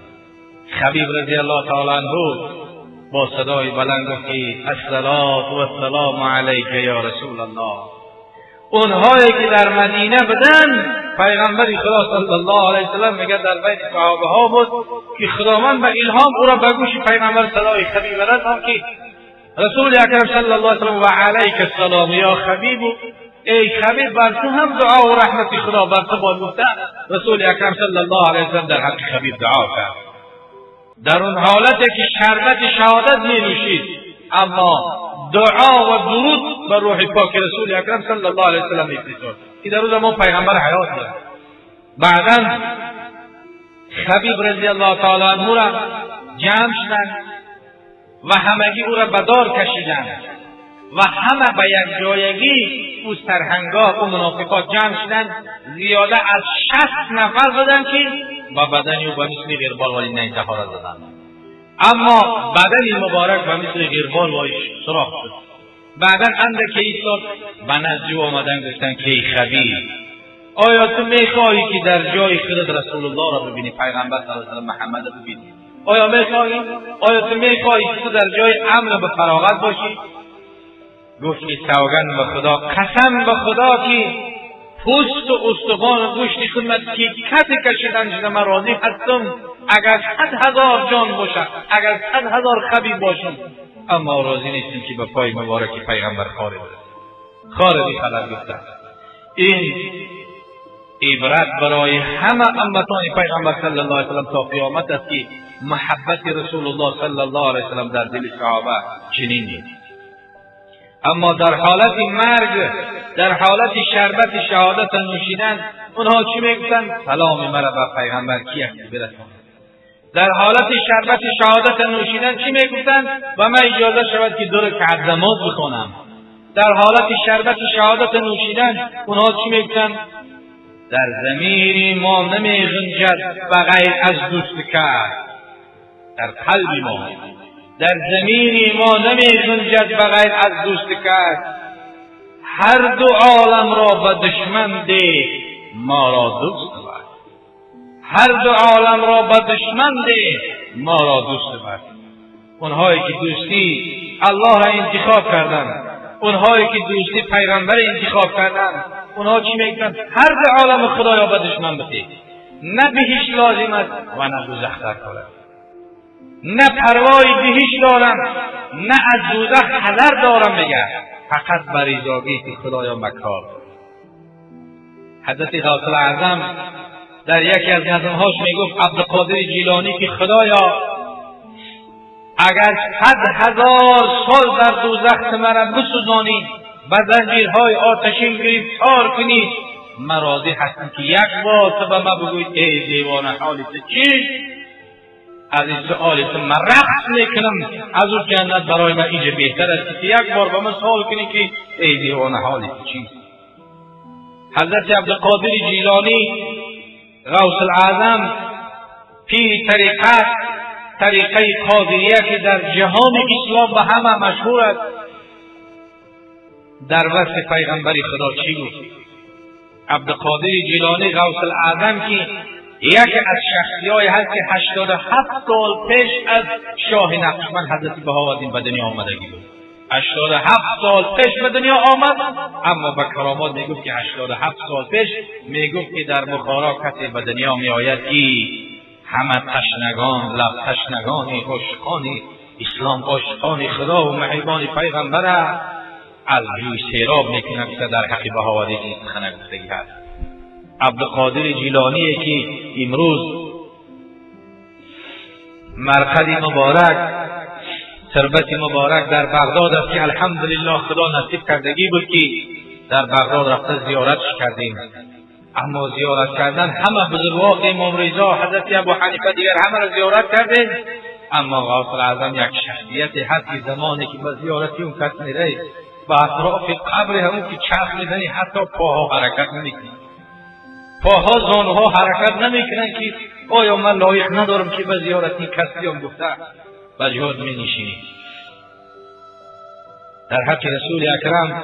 خبیب رضی الله تعالی عنه با صدای بلند گفت که الصلاة والسلام علیک یا رسول الله. اونهایی که در مدینه بودن، پیغمبر خدا صلی الله علیه وسلم میگه در بین صحابه ها بود که خداوند به الهام او را به گوش پیغمبر صدای خبیب رساند که رسول اکرم صلی الله علیه وسلم و علیک السلام یا خبیب، ای خبیب بر تو هم دعا و رحمت خدا بر تو باد. گفته رسول اکرم صلی الله علیه وسلم در حق خبیب دعا کرد. در اون حالت که شربت شهادت می نوشید، اما دعا و درود بر روح پاک رسول اکرم صلی الله علیه وسلم میفرستاد که در اون زمان پیغمبر حیات بود. بعدا خبیب رضی الله تعالی عنه را جمع شدند و همگی او را به دار کشیدند و همه به یک جایگی او سرهنگاه و منافقات جمع شدند. زیاده از 60 نفر بودند که با بدن او به مثل غربال ولی نیزه ها را زدند، اما بدن مبارک به مثل غربال وای سوراخ شد. بعدا اندک ایستاد، به نزد او آمدن گفتند که ای خبیب، آیا تو میخواهی که در جای خودت رسول الله را ببینی، پیغمبر صلی الله علیه و محمد را ببینی؟ آیا میخواهی؟ آیا تو میخواهی که تو در جای امن و به فراغت باشی؟ گفت که سوگند به خدا، قسم به خدا که پوست و استخوان و گوشت خدمت که کسی کشیدن شده من راضی هستم، اگر 100,000 جان باشد، اگر 100,000 خبیب باشم، اما راضی نیستم که به پای مبارک پیغمبر خاری برسم. خاری خلق گفته. این عبرت برای همه امتان پیغمبر صلی الله علیه وسلم تا قیامت است که محبت رسول الله صلی الله علیه وسلم در دل صحابه چنین نیست. اما در حالت مرگ، در حالت شربت شهادت نوشیدن، اونها چی میگفتن؟ سلام مرا به پیغمبر کی است برساند. در حالت شربت شهادت نوشیدن چی میگفتن؟ و من اجازه شود که 2 رکعت نماز بخوانم. در حالت شربت شهادت نوشیدن اونها چی میگفتن؟ در ضمیر ما نمی غنجد بغیر از دوست کرد. در قلب ما، در ضمیر ما نمی غنجد بغیر از دوست کرد. هر دو عالم را به دشمن ده، ما را دوست بود. هر دو عالم را به دشمن ده، ما را دوست بود. اونهایی که دوستی الله را انتخاب کردند، اونهایی که دوستی پیغمبر انتخاب کردند، اونها چی میگن؟ هر دو عالم خدایا به دشمن بده، نه بهش لازم است و نه دوزخ در کار است. نه پروای بهش دارم، نه از دوزخ حذر دارم، میگه فقط بر رضاگی که خدایا مکار. حضرت غوث الاعظم در یکی از نظمهاش میگفت عبدالقادر جیلانی که خدایا اگر 100,000 سال در دوزخ مرا بسوزانی و زنجیرهای آتشین گرفتار کنی، من راضی هستم که یک بار تو به من بگویید ای دیوانه حالی تو چی؟ از این سؤال تو من رقص میکنم، از اون جنت برای من اینجا بهتر است که یک بار به من سوال کنی که ای دیوانه حالی تو چی؟ حضرت عبدالقادر جیلانی غوث الاعظم پیر طریقت، طریقه قادریه که در جهان اسلام به همه مشهور است، در وصف پیغمبر خدا چی گفت؟ عبدالقادر جیلانی غوث الاعظم که یکی از شخصی‌های هست که 87 سال پیش از شاه نقشبند حضرت بهاءالدین به دنیا آمدگی بود. 87 سال پیش به دنیا آمد، اما به کرامات میگفت که 87 سال پیش میگفت که در بخارا کسی به دنیا میآید که همه تشنگان، لب تشنگان، عاشقان اسلام، عاشقان خدا و محبان پیغمبر از جوی سیراب میکنند که در حق بهاءالدین سخن گفتگی هست. عبدالقادر جیلانی که امروز مرقد مبارک، تربت مبارک در بغداد است که الحمدلله خدا نصیب کردگی بود که در بغداد رفته زیارتش کردیم. اما زیارت کردن همه بزرگوار امام رضا، حضرت ابو حنیفه، دیگر همه را زیارت کردیم، اما غوث الاعظم یک شخصیت هست که زمانی که به زیارت اون کس میره به اطراف قبر همون که چرخ میزنی حتی پاها حرکت نمیکنه، پاها زانوها حرکت نمیکنن که آیا من لایق ندارم که به زیارت این کس بیام گفته به جهاد می نشینی. در حق رسول اکرم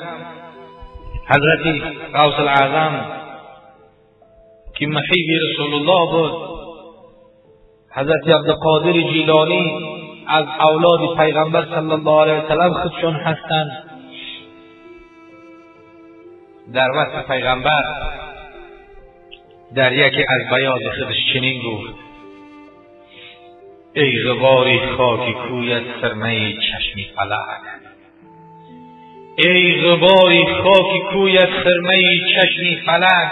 حضرت غوث الاعظم که محیب رسول الله بود، حضرت عبدالقادر جیلانی از اولاد پیغمبر صلی الله علیه وسلم خودشون هستند، در وصف پیغمبر در یکی از بیاض خودش چنین گفت: ای غبار خاک کویت سرمه چشمی فلک، ای غبار خاک کویت سرمه چشمی فلک،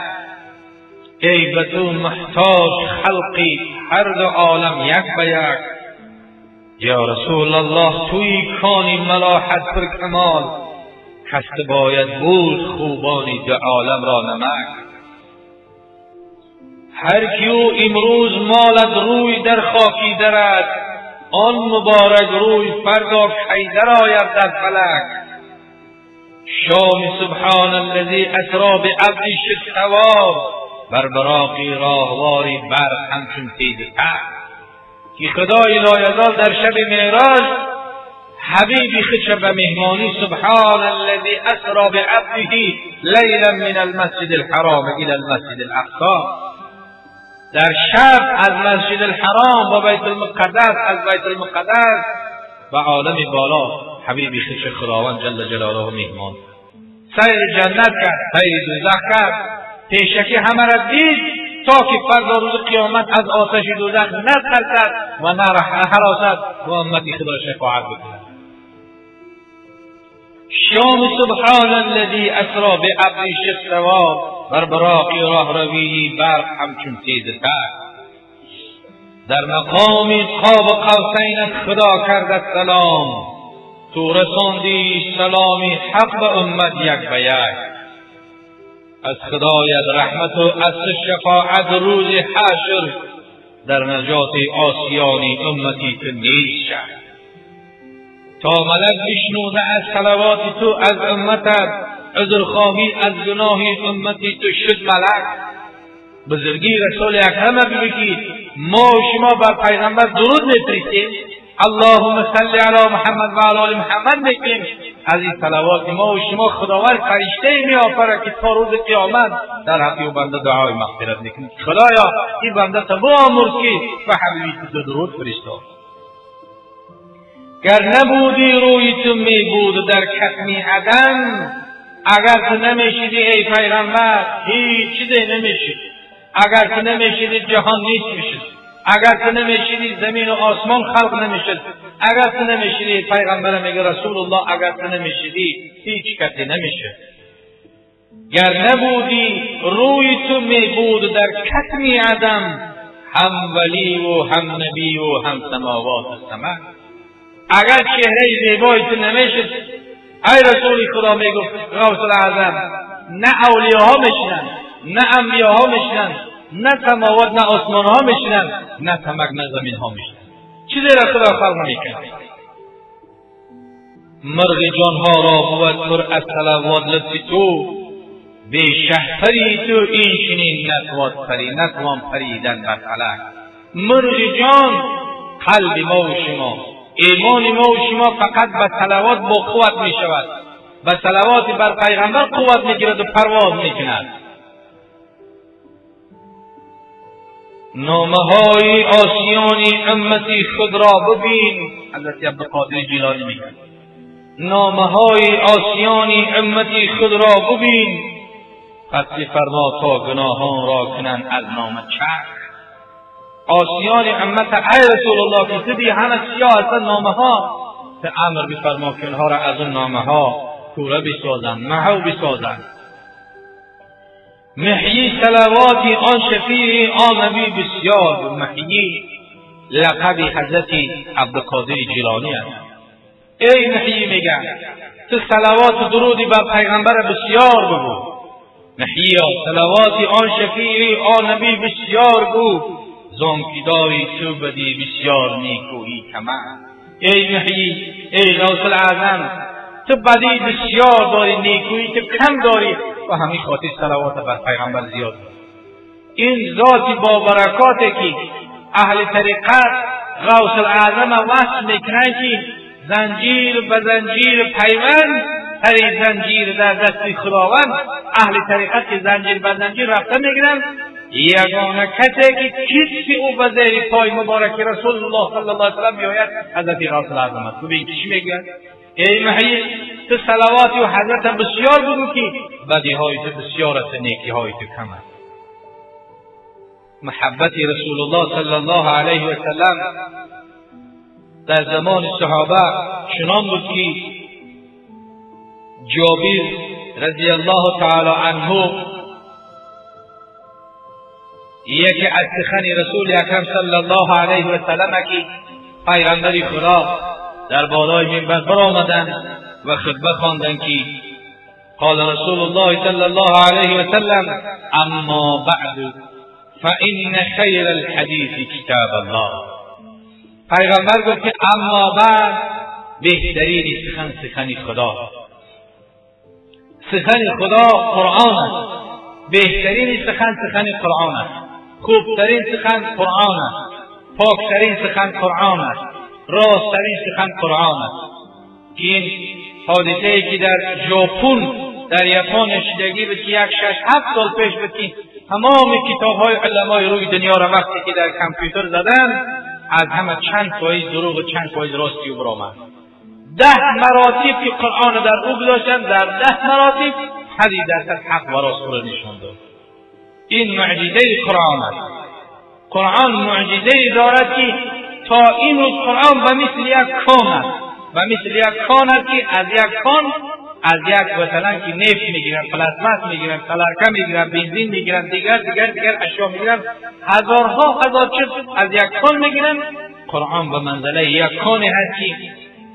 ای به تو محتاج خلقی هر دو عالم یک به یک. یا رسول الله توی کانی ملاحت پر کمال، کس باید بود خوبانی دو عالم را نمک. هر کیو امروز مالد روی در خاکی درد، آن مبارک روی فردا کی در آید در فلک. شام سبحان الذی اسری بعبده شد سوار، بر براقی راهواری برق همچون تیز تر. که خدای لایزال در شب معراج حبیبی خودش به مهمانی سبحان الذی اسری بعبده لیلا من المسجد الحرام الى المسجد الاقصی، در شب از مسجد الحرام و بیت المقدس، از بیت المقدس و عالم بالا حبیبی خودش خداوند جل جلاله مهمان. سیر جنت کرد، سیر دوزخ کرد، پیشکی همه را دید تا که فردا روز قیامت از آتش دوزخ نترسد و نه هراسد و امتی خدا شفاعت بکند. شام سبحان الذی اسری بعبده شد سوار، بر براقی راهروی برق همچون تیز تر. در مقام قاب قوسینت خدا کرد سلام، تو رساندی سلامی حق به امت یک به یک. از خدایت رحمت و از شفاعت روز حشر، در نجات آسیانی امتی تو نیز شد. تا ملک بشنوده از صلوات تو از امتت، عذرخواهی از گناه امتی تو شد ملک. بزرگی رسول اکرم بگید ما و شما بر پیغمبر درود میفرستیم، اللهم صل علی محمد و علی آل محمد میگیم. از این صلوات ما و شما خداوند فرشته می آفرد که تا روز قیامت در حق او بنده دعای مغفرت میکنه. خدایا این بنده تا بآمرز که به حبیبی تو درود فرستاد. گر نبودی روی تو می بود در کتمی عدم، اگر تو نمیشیدی ای پیغمبر هیچ چیزی نمیشید. اگر تو نمیشیدی جهان نیست میشد. اگر تو نمیشیدی زمین و آسمان خلق نمیشد. اگر تو نمیشیدی پیغمبر میگه رسول الله اگر تو نمیشیدی هیچ کسی نمیشد. گر نبودی روی تو می بود در کتمی عدم، هم ولی و هم نبی و هم سماوات و سمک. اگر چهره زیبای تو نمیشد ای رسول خدا، میگفت غوث الاعظم، نه اولیاها میشنن، نه انبیاها میشنن، نه سماوات نه آسمان ها میشنن، نه تمک نه زمین ها میشنن. چیزی را خدا خلق نمیکرد. مرغ جانها را بود پر از صلوات لطف تو، بی شهپری تو این چنین نتوان پریدن بر فلک. مرغ جان قلب ما و شما، ایمان ما و شما فقط به صلوات با قوت می شود، به صلوات بر پیغمبر قوت می گیرد و پرواز می کند. نامه های آسیان امتی خود را ببین. حضرت عبدالقادر جیلانی میگه نامه های آسیان امتی خود را ببین، پس فرما تا گناهان را کنند از نامه چرخ. آسیان امت ای رسول الله که دیدی همه سیاه هستن نامه ها، به امر بفرما که اونها را از اون نامه ها کوره بسازند، محو بسازند. محیی صلواتی آن شفیع آن نبی بسیار. محیی لقب حضرت عبدالقادر جیلانی است. ای محیی میگم تو صلوات و درودی بر پیغمبر بسیار بگو. محیی صلواتی آن شفیع آن نبی بسیار گو، زان که داری تو بدی بسیار نیکویی کمر. ای محیی، ای غوث الاعظم، تو بدی بسیار داری، نیکویی تو کم داری، و همین خاطر صلوات بر پیغمبر زیاد داری. این ذاتی با برکاته که اهل طریقت غوث الاعظم وصف میکنن که زنجیر به زنجیر پیوند، پری زنجیر در دست خداوند. اهل طریقت که زنجیر به زنجیر رفته میگیرن، یگانه کسی که کتف او به زیر پای مبارک رسول الله صلی الله علیه وسلم میآید حضرت غوث الاعظم است. ببین چی میگوید؟ ای محیی، تو صلواتی و حضرت بسیار بگو که بدی های تو بسیار است، نیکی های تو کم است. محبت رسول الله صلی الله علیه و سلم در زمان صحابه چنان بود که جابر رضی الله تعالی عنه یکی از سخن رسول اکرم صلی الله علیه و سلم که پیغمبر خدا در بالای منبر برآمدند و خطبه خواندند که قال رسول الله صلی الله علیه و سلم اما بعد فإن خیر الحدیث کتاب الله. پیغمبر گفت که اما بعد، بهترین سخن سخن خدا، سخن خدا قرآن است. بهترین سخن سخن قرآن است، خوبترین سخن قرآن است، پاکترین سخن قرآن است، راستترین سخن قرآن است. این حادثه ای که در ژاپن در یاپان شدگی بود که 1 6 7 سال پیش بود که تمام کتاب های علمای روی دنیا را وقتی که در کامپیوتر زدن از همه چند فایز دروغ و چند فایز راستی برآمد. 10 مراتب که قرآن در او گذاشتن، در 10 مراتب 100% حق و راست را نشان داد. این معجزه قرآن است. قرآن معجزه دارد که تا این روز قرآن به مثل یک کان است، به مثل یک کان است که از یک کان، از یک مثلا که نفت میگیرن، پلاسمات میگیرن، تلرکه میگیرن، بنزین میگیرن، دیگر دیگر دیگر اشیا میگیرن، هزارها هزار چیز از یک کان میگیرن. قرآن به منزله یک کان هست که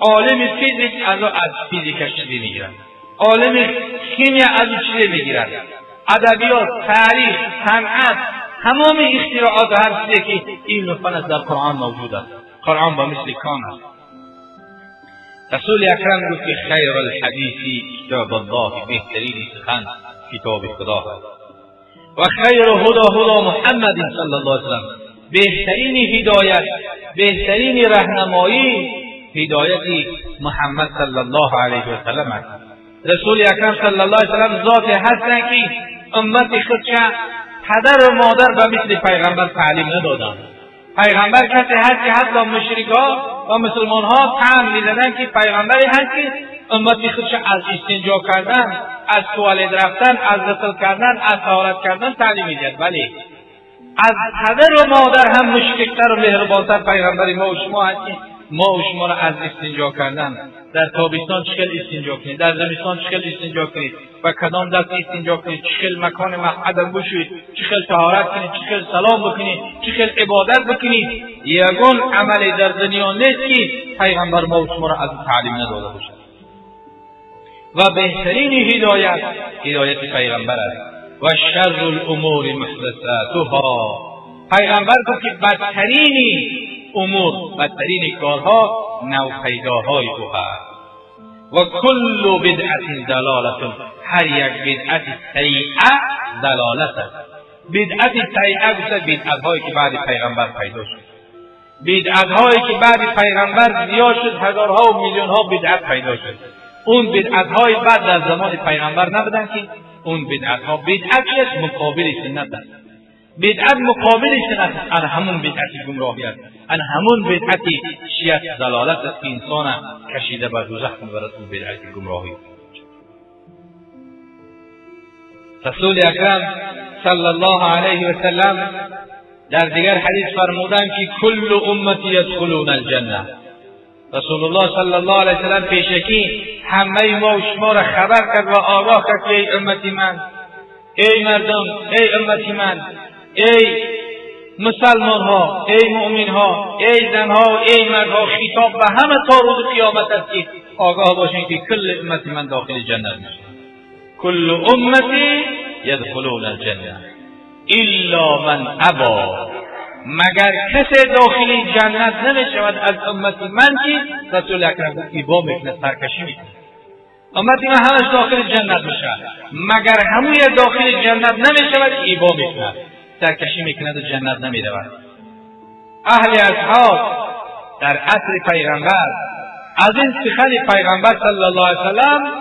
عالم فیزیک از فیزیکش چیزی میگیرن، عالم کیمیا از او چیزی میگیرن، ادبیات، تاریخ، صنعت، تمام اختراعات هر چیزی که این فن در قرآن موجود است. قرآن به مثل کان است. رسول اکرم گفت که خیر الحدیث کتاب الله، بهترین سخن کتاب خدا است. و خیر هدی هدی محمد صلی الله علیه وسلم، بهترین هدایت، بهترین راهنمایی هدایت محمد صلی الله علیه و سلم است. رسول اکرم صلی الله علیه و سلم ذات هستند که امت خود پدر و مادر به مثل پیغمبر تعلیم ندادند. پیغمبر کسی هست که حتی مشرک‌ها و مسلمان‌ها طعن می‌زدند که پیغمبری هست که امت خودش از استنجا کردن، از توالت رفتن، از غسل کردن، از طهارت کردن تعلیم می‌دهد. ولی از پدر و مادر هم مشفق‌تر و مهربان‌تر پیغمبر ما و شما هستیم. ما و شما را از استنجا کردن، در تابستان چه خیل استنجا کنید، در زمستان چه خیل استنجا کنید و کدام دست استنجا کنید، چه خیل مکان مقعد بشویید، چه خیل طهارت کنید، چه خیل سلام بکنید، چه خیل عبادت بکنید. یگان عملی در دنیا نیست که پیغمبر ما و شما را از تعلیم نداده باشد. و بهترین هدایت هدایت پیغمبر است. و شر الامور محدثاتها. پیغمبر گفت که بدترین امور، بدترین کارها نوپیداهای او هست. و کل بدعت ضلالة، هر یک بدعت سیئه ضلالت است. بدعت سیئه گفته بدعت هایی که بعد پیغمبر پیدا شد، بدعت هایی که بعد پیغمبر زیاد شد، هزارها و میلیون ها بدعت پیدا شد. اون بدعت های بعد در زمان پیغمبر نبودن که اون بدعت ها، بدعت چیست؟ مقابل سنت است. بدعت مقابل سنت است. ان همون بدعت گمراهی است، ان همون بدعت شیعت ضلالت است که انسان کشیده بر دوزخ میبرد. اون بدعت گمراهی. رسول اکرم صلی الله علیه و سلم در دیگر حدیث فرمودند که کل امتی یدخلون الجنه. رسول الله صلی الله علیه و سلم پیشکی همه ما و شما را خبر کرد و آگاه کرد که ای امتی من، ای مردم، ای امتی من، ای مسلمان ها، ای مؤمن ها، ای زن ها، ای مردها، خطاب به همه تا روز قیامت است که آگاه باشین که کل امتی من داخل جنت میشن. کل امتی یدخلون الجنه الا من ابا، مگر کسی داخل جنت نمیشود از امتی من که رسول اکرم گفت ابا میکنه، سرکشی میکنه. امتی من همش داخل جنت میشود، مگر هموی داخل جنت نمیشود که ابا میکند، سرکشی میکند و جنت نمیرود. اهل اصحاب در عصر پیغمبر از این سخن پیغمبر صلی الله علیه وسلم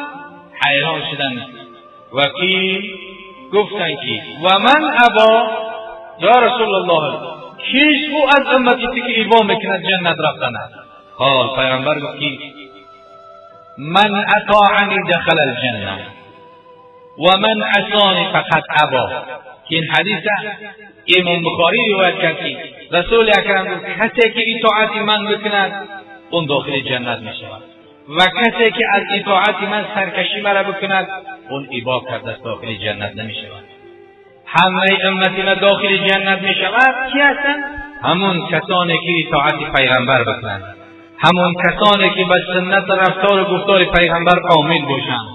حیران شدند و قیل گفتند که و من ابا یا رسول الله، کیست او از امتی که ابا میکند جنت رفتن است؟ قال، پیغمبر گفت که من اطاعنی دخل الجنه و من عصانی فقد ابا. که این حدیث امام بخاری روایت کرد که رسول اکرم گفت کسی که اطاعت من بکند اون داخل جنت میشود و کسی که از اطاعت من سرکشی مرا بکند اون ابا کرده است، داخل جنت نمیشود. همه امتی من داخل جنت میشود کی هستند؟ همون کسانی که اطاعت پیغمبر بکنند، همون کسانی که به سنت رفتار و گفتار پیغمبر عامل باشند،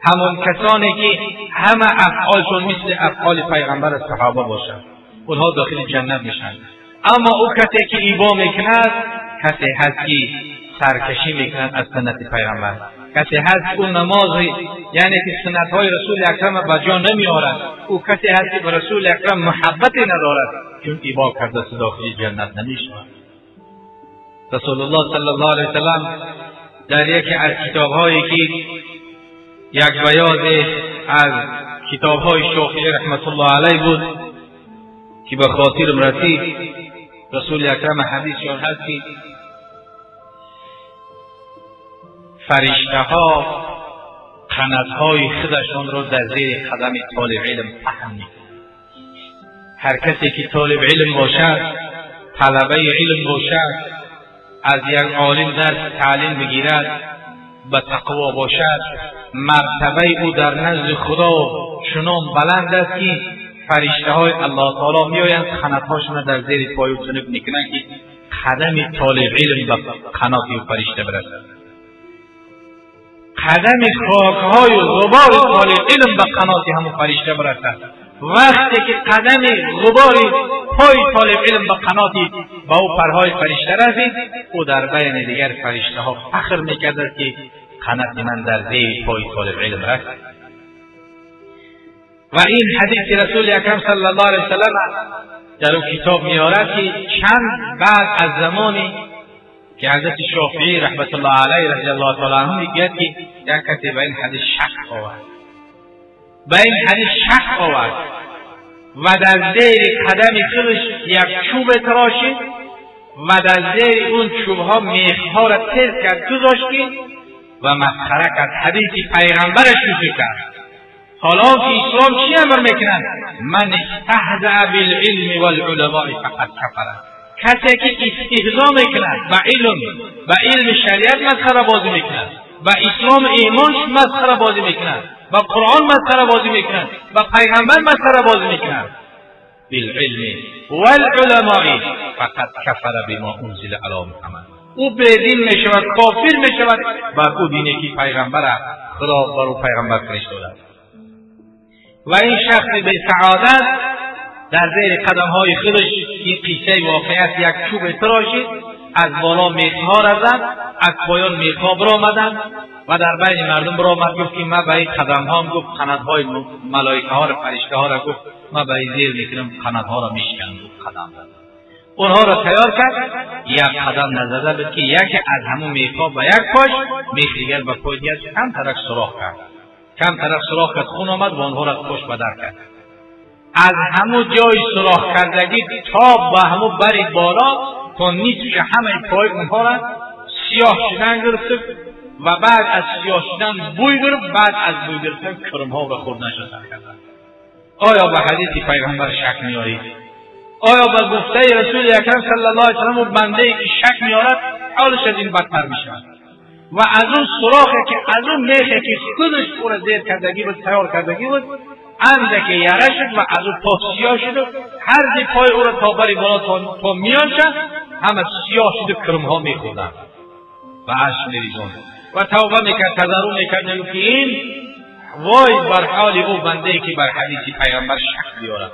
همون کسانی که همه افعالشون مثل افعال پیغمبر صحابه باشند، اونها داخل جنت میشن. اما او کسی که ایبا میکند، کسی هست که سرکشی میکند از سنت پیغمبر، کسی هست او نماز یعنی که سنت های رسول اکرم به جا نمیآورد، او کسی هست که به رسول اکرم محبتی ندارد، چون ایبا کرده است داخل جنت نمیشود. رسول الله صلی الله علیه وسلم در یکی از کتاب هایی که یک بیاض از کتاب های شافعی رحمت الله علیه بود که به خاطرم رسید، رسول اکرم حدیثشان هست که فرشته ها قنات‌های خودشان را در زیر قدم طالب علم پهن می‌کنند. هر کسی که طالب علم باشد، طلبه علم باشد، از یک عالم درس تعلیم بگیرد، به تقوا باشد، مرتبه او در نزد خدا چنان بلند است که فرشته های الله تعالی میآیند قنات‌هاشون را در زیر پای او تنب میکنند که قدم طالب علم به قنات او فرشته برسد. قدم خاکهای غبار طالب علم به قنات همون فرشته برسد. وقتی که قدم غبار پای طالب علم به قنات با او پرهای فرشته رسید، او در بین دیگر فرشته ها فخر میکرد که قنات من در زیر پای طالب علم رسید. و این حدیث رسول اکرم صلی الله علیه وسلم در او کتاب میآورد که چند بعد از زمانی که حضرت شافعی رحمت الله علیه رضی الله تعالی عنه میگوید که یک کسی به این حدیث شک آورد، به این حدیث شک آورد و در زیر قدم خودش یک چوب تراشید و در زیر اون چوبها میخها را تیز کرد گذاشت و مسخره کرد، حدیث پیغمبرش شوخی کرد. حالا که اسلام چی امر میکنند؟ من استهزأ بالعلم والعلماء فقد کفر. کسی که استهزا میکند به علم، به علم شریعت مسخره بازی میکند، به اسلام ایمان مسخره بازی میکند، به قرآن مسخره بازی میکند، به پیغمبر مسخره بازی میکند، بالعلم والعلماء فقد کفر بما انزل علی محمد، او بیدین میشود، کافر میشود بر او دینی که پیغمبر خدا بر او پیغمبر فرستاده است. و این شخص به سعادت در زیر قدم های خودش این قصه واقعیت یک چوب تراشید، از بالا میخها را زد، از پایان میخها برآمدند و در بین مردم برآمد، گفت که من به این قدم ها، گفت قندهای ملائکه ها را، فرشته ها را، گفت من به این زیر میکنم، قندها را میشکنم. گفت قدم زد، اونها را تیار کرد، یک قدم نزده بود که یکی از همون میخها به یک پاش، میخ دیگر به پای دیگر کم طرف سوراخ کرد، کم طرف سوراخ کرد، خون آمد و آنها را پشت به در کرد. از همون جای سوراخ کردگی تا به همون بری بالا تا نصف همه پای اونها را سیاه شدن گرفت و بعد از سیاه شدن بوی گرفت، بعد از بوی گرفتن کرم ها را خوردن شد. آیا به حدیث پیغمبر شک میارید؟ آیا به گفته رسول اکرم صلی الله علیه و سلم و بنده ای که شک میارد حالش از این بدتر میشود؟ و از اون سوراخی که از اون میخی که خودش او را زیر کردگی بود، تیار کردگی بود، اندک یره شد و از اون پا سیاه شد و هر دی پای او را تا بری بالا تا میان شد همه سیاه شد و کرم ها میخوردن و اشک میریزند و توبه میکرد، تضرع میکرد، میگفت که این وای بر حال او بنده که بر حدیث پیغمبر شک بیارد،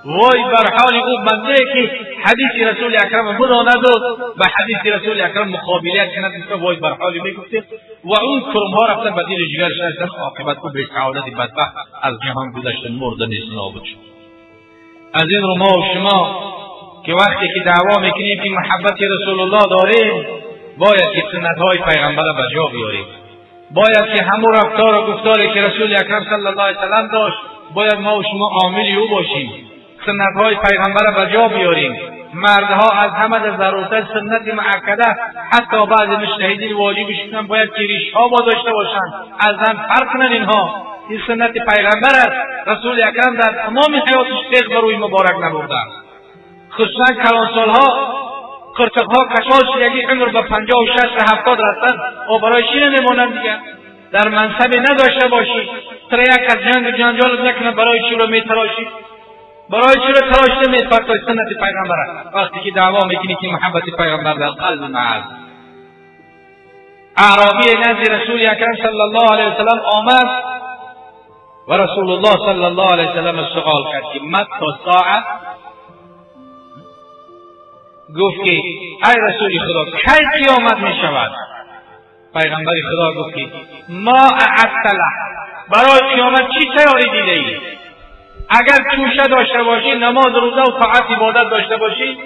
وای بر حال او بنده که حدیث رسول اکرم بداند و به حدیث رسول اکرم مقابله کند، وای بر حال میگفت. و اون کرم ها رفتن به دل جگرش رفتن، عاقبت او به سعادت بدبخت از جهان گذشت، مرد نیست، نابود شد. از این رو ما و شما که وقتی که دعوا میکنیم که محبت رسول الله داریم، باید که سنت های پیغمبر را به جا بیاریم، باید که همون رفتار و گفتاری که رسول اکرم صلی الله علیه وسلم داشت، باید ما و شما عامل او باشیم، سنت های پیغمبر را به جا بیاریم. مردها از همه ضرورت سنت مؤکده، حتی بعض مجتهدین واجبش باید که ریش ها با داشته باشند، از هم فرق کنند. اینها این سنت پیغمبر است. رسول اکرم در تمام حیاتش تیغ بر روی مبارک نبرده، خصوصا کلانسالها قرتقها کشال شدگی عمر به 56 و 70 رفتن و برای چی نمیمانند دیگه؟ در منصب نداشته باشی، تر یک از جنگ جنجال نکنه، برای چی رو میتراشی؟ برای چی رو تراشته میپرتای سنت پیغمبر؟ وقتی که دعوا میکنی که محبت پیغمبر در قلب ما. اعرابی نزد رسول اکرم صلی الله علیه وسلم آمد و رسول الله صلی الله علیه وسلم سوال کرد که متی ساعه؟ گفت که ای رسول خدا کی قیامت می شود؟ پیغمبر خدا گفت که ما اعدت له، برای قیامت چی تیاری دیده ای؟ اگر توشه داشته باشی، نماز، روزه و طاعت عبادت داشته باشی،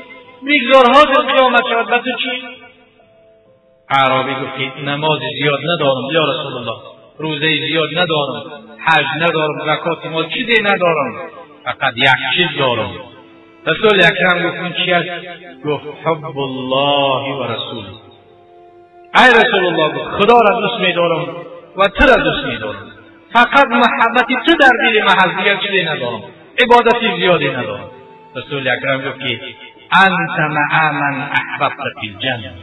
بگذار حاضر قیامت شود، به تو چی؟ اعرابی گفت که نماز زیاد ندارم یا رسول الله، روزه زیاد ندارم، حج ندارم، زکات مال چیزی ندارم، فقط یک چیز دارم. رسول اکرم گفت این چی است؟ گفت حب الله و رسوله. ای رسول الله، گفت خدا را دوست می‌دارم و تو را دوست می‌دارم، فقط محبت تو در دل من هست، دیگر چیزی ندارم، عبادتی زیادی ندارم. رسول اکرم گفت که انت مع من احببت فی الجنه،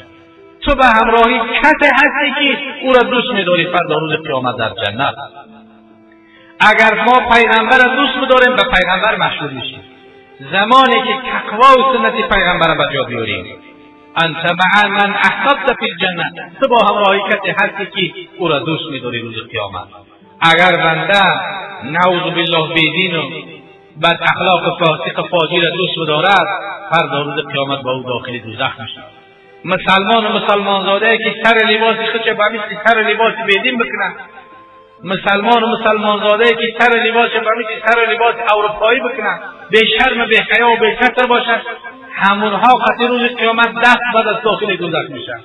تو به همراهی کسی هستی که او را دوست می‌داری فردا روز قیامت در جنت. اگر ما پیغمبر را دوست بداریم به پیغمبر محشور میشیم. زمانی که تقوا و سنت پیغمبر را به جا بیاریم، انت مع من احببت فی الجنه، تو با همراهی کسی هستی که او را دوست می‌داری روز قیامت. اگر بنده نعوذ بالله بیدین و بد اخلاق و فاسق و فاجر را دوست بدارد، فردا روز قیامت با او داخل دوزخ میشود. مسلمان و مسلمان زاده که سر لباس خودش به مثل سر لباس بیدین بکنه، مسلمان و مسلمان زاده که سر لباس به مثل سر لباس اروپایی بکنه، بی شرم، بی حیا و بی ستر باشد، همونها قطعی روز قیامت دست بعد از داخل دوزخ میشن.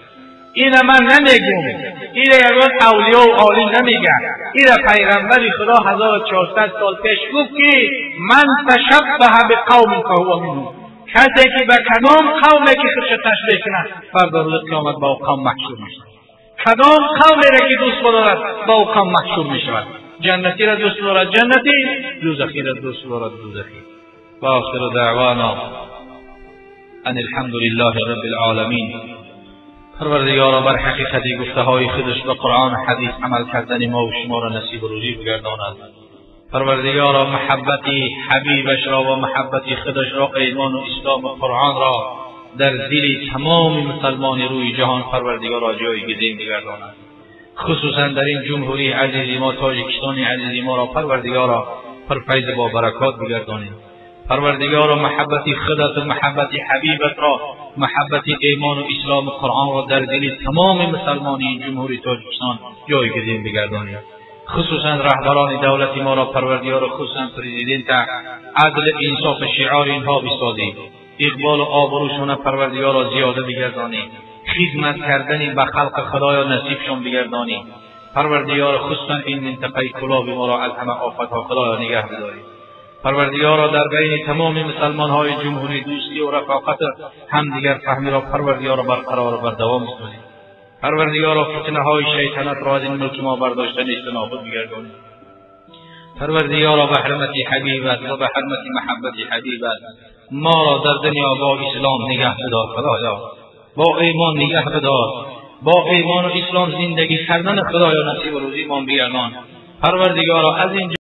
این من نمیگم، این یگان اولیا و عالم نمیگن، این پیغمبر خدا 1400 سال پیش گفت که من تشبه بقوم فهو منهم، کسی که به کدام قومی که خودش تشبیه کنه فردا روز قیامت با او قوم محشور میشه. کدام قومی را که دوست بدارد با او قوم محشور میشود. جنتی را دوست دارد جنتی، دوزخی را دوست دارد دوزخی. و آخر دعوانا ان الحمد لله رب العالمین. پروردگارا بر حقیقت گفته های خودش به قرآن و حدیث عمل کردن ما و شما را نصیب روزی بگرداند. پروردگارا محبت حبیبش را و محبت خودش را، ایمان و اسلام و قرآن را در دل تمام مسلمان روی جهان پروردگارا جایگزین بگرداند. خصوصا در این جمهوری عزیزی ما، تاجیکستان عزیزی ما را پروردگارا پرفیض با برکات بگردانید. پروردگارا محبت خودت و محبت حبیبت را، محبت ایمان و اسلام و قرآن را در دل تمام مسلمان این جمهوری تاجیکستان جایگزین بگردانید. خصوصا رهبران دولت ما را پروردگارا، خصوصا پرزیدنت، عدل انصاف شعار اینها بسازید. اقبال و آبروشون پروردگارا زیاده بگردانید. خدمت کردن به خلق خدایا نصیبشان بگردانید. پروردگارا خصوصا این منطقه کلاب ما را از همه آفتها خدایا نگه بدارید. پروردگارا در بین تمام مسلمان های جمهوری دوستی و رفاقت همدیگر فهمی را پروردگارا برقرار و بردوام بسازید. پروردگارا فتنه های شیطنت را از این ملک ما برداشته نیست نابود بگردانید. پروردگارا به حرمت حبیبت و به حرمت محبت حبیبت ما را در دنیا با اسلام نگه بدار. خدایا با ایمان نگه بدار، با ایمان و اسلام زندگی کردن خدایا نصیب روزی ما بگردان. پروردگارا از این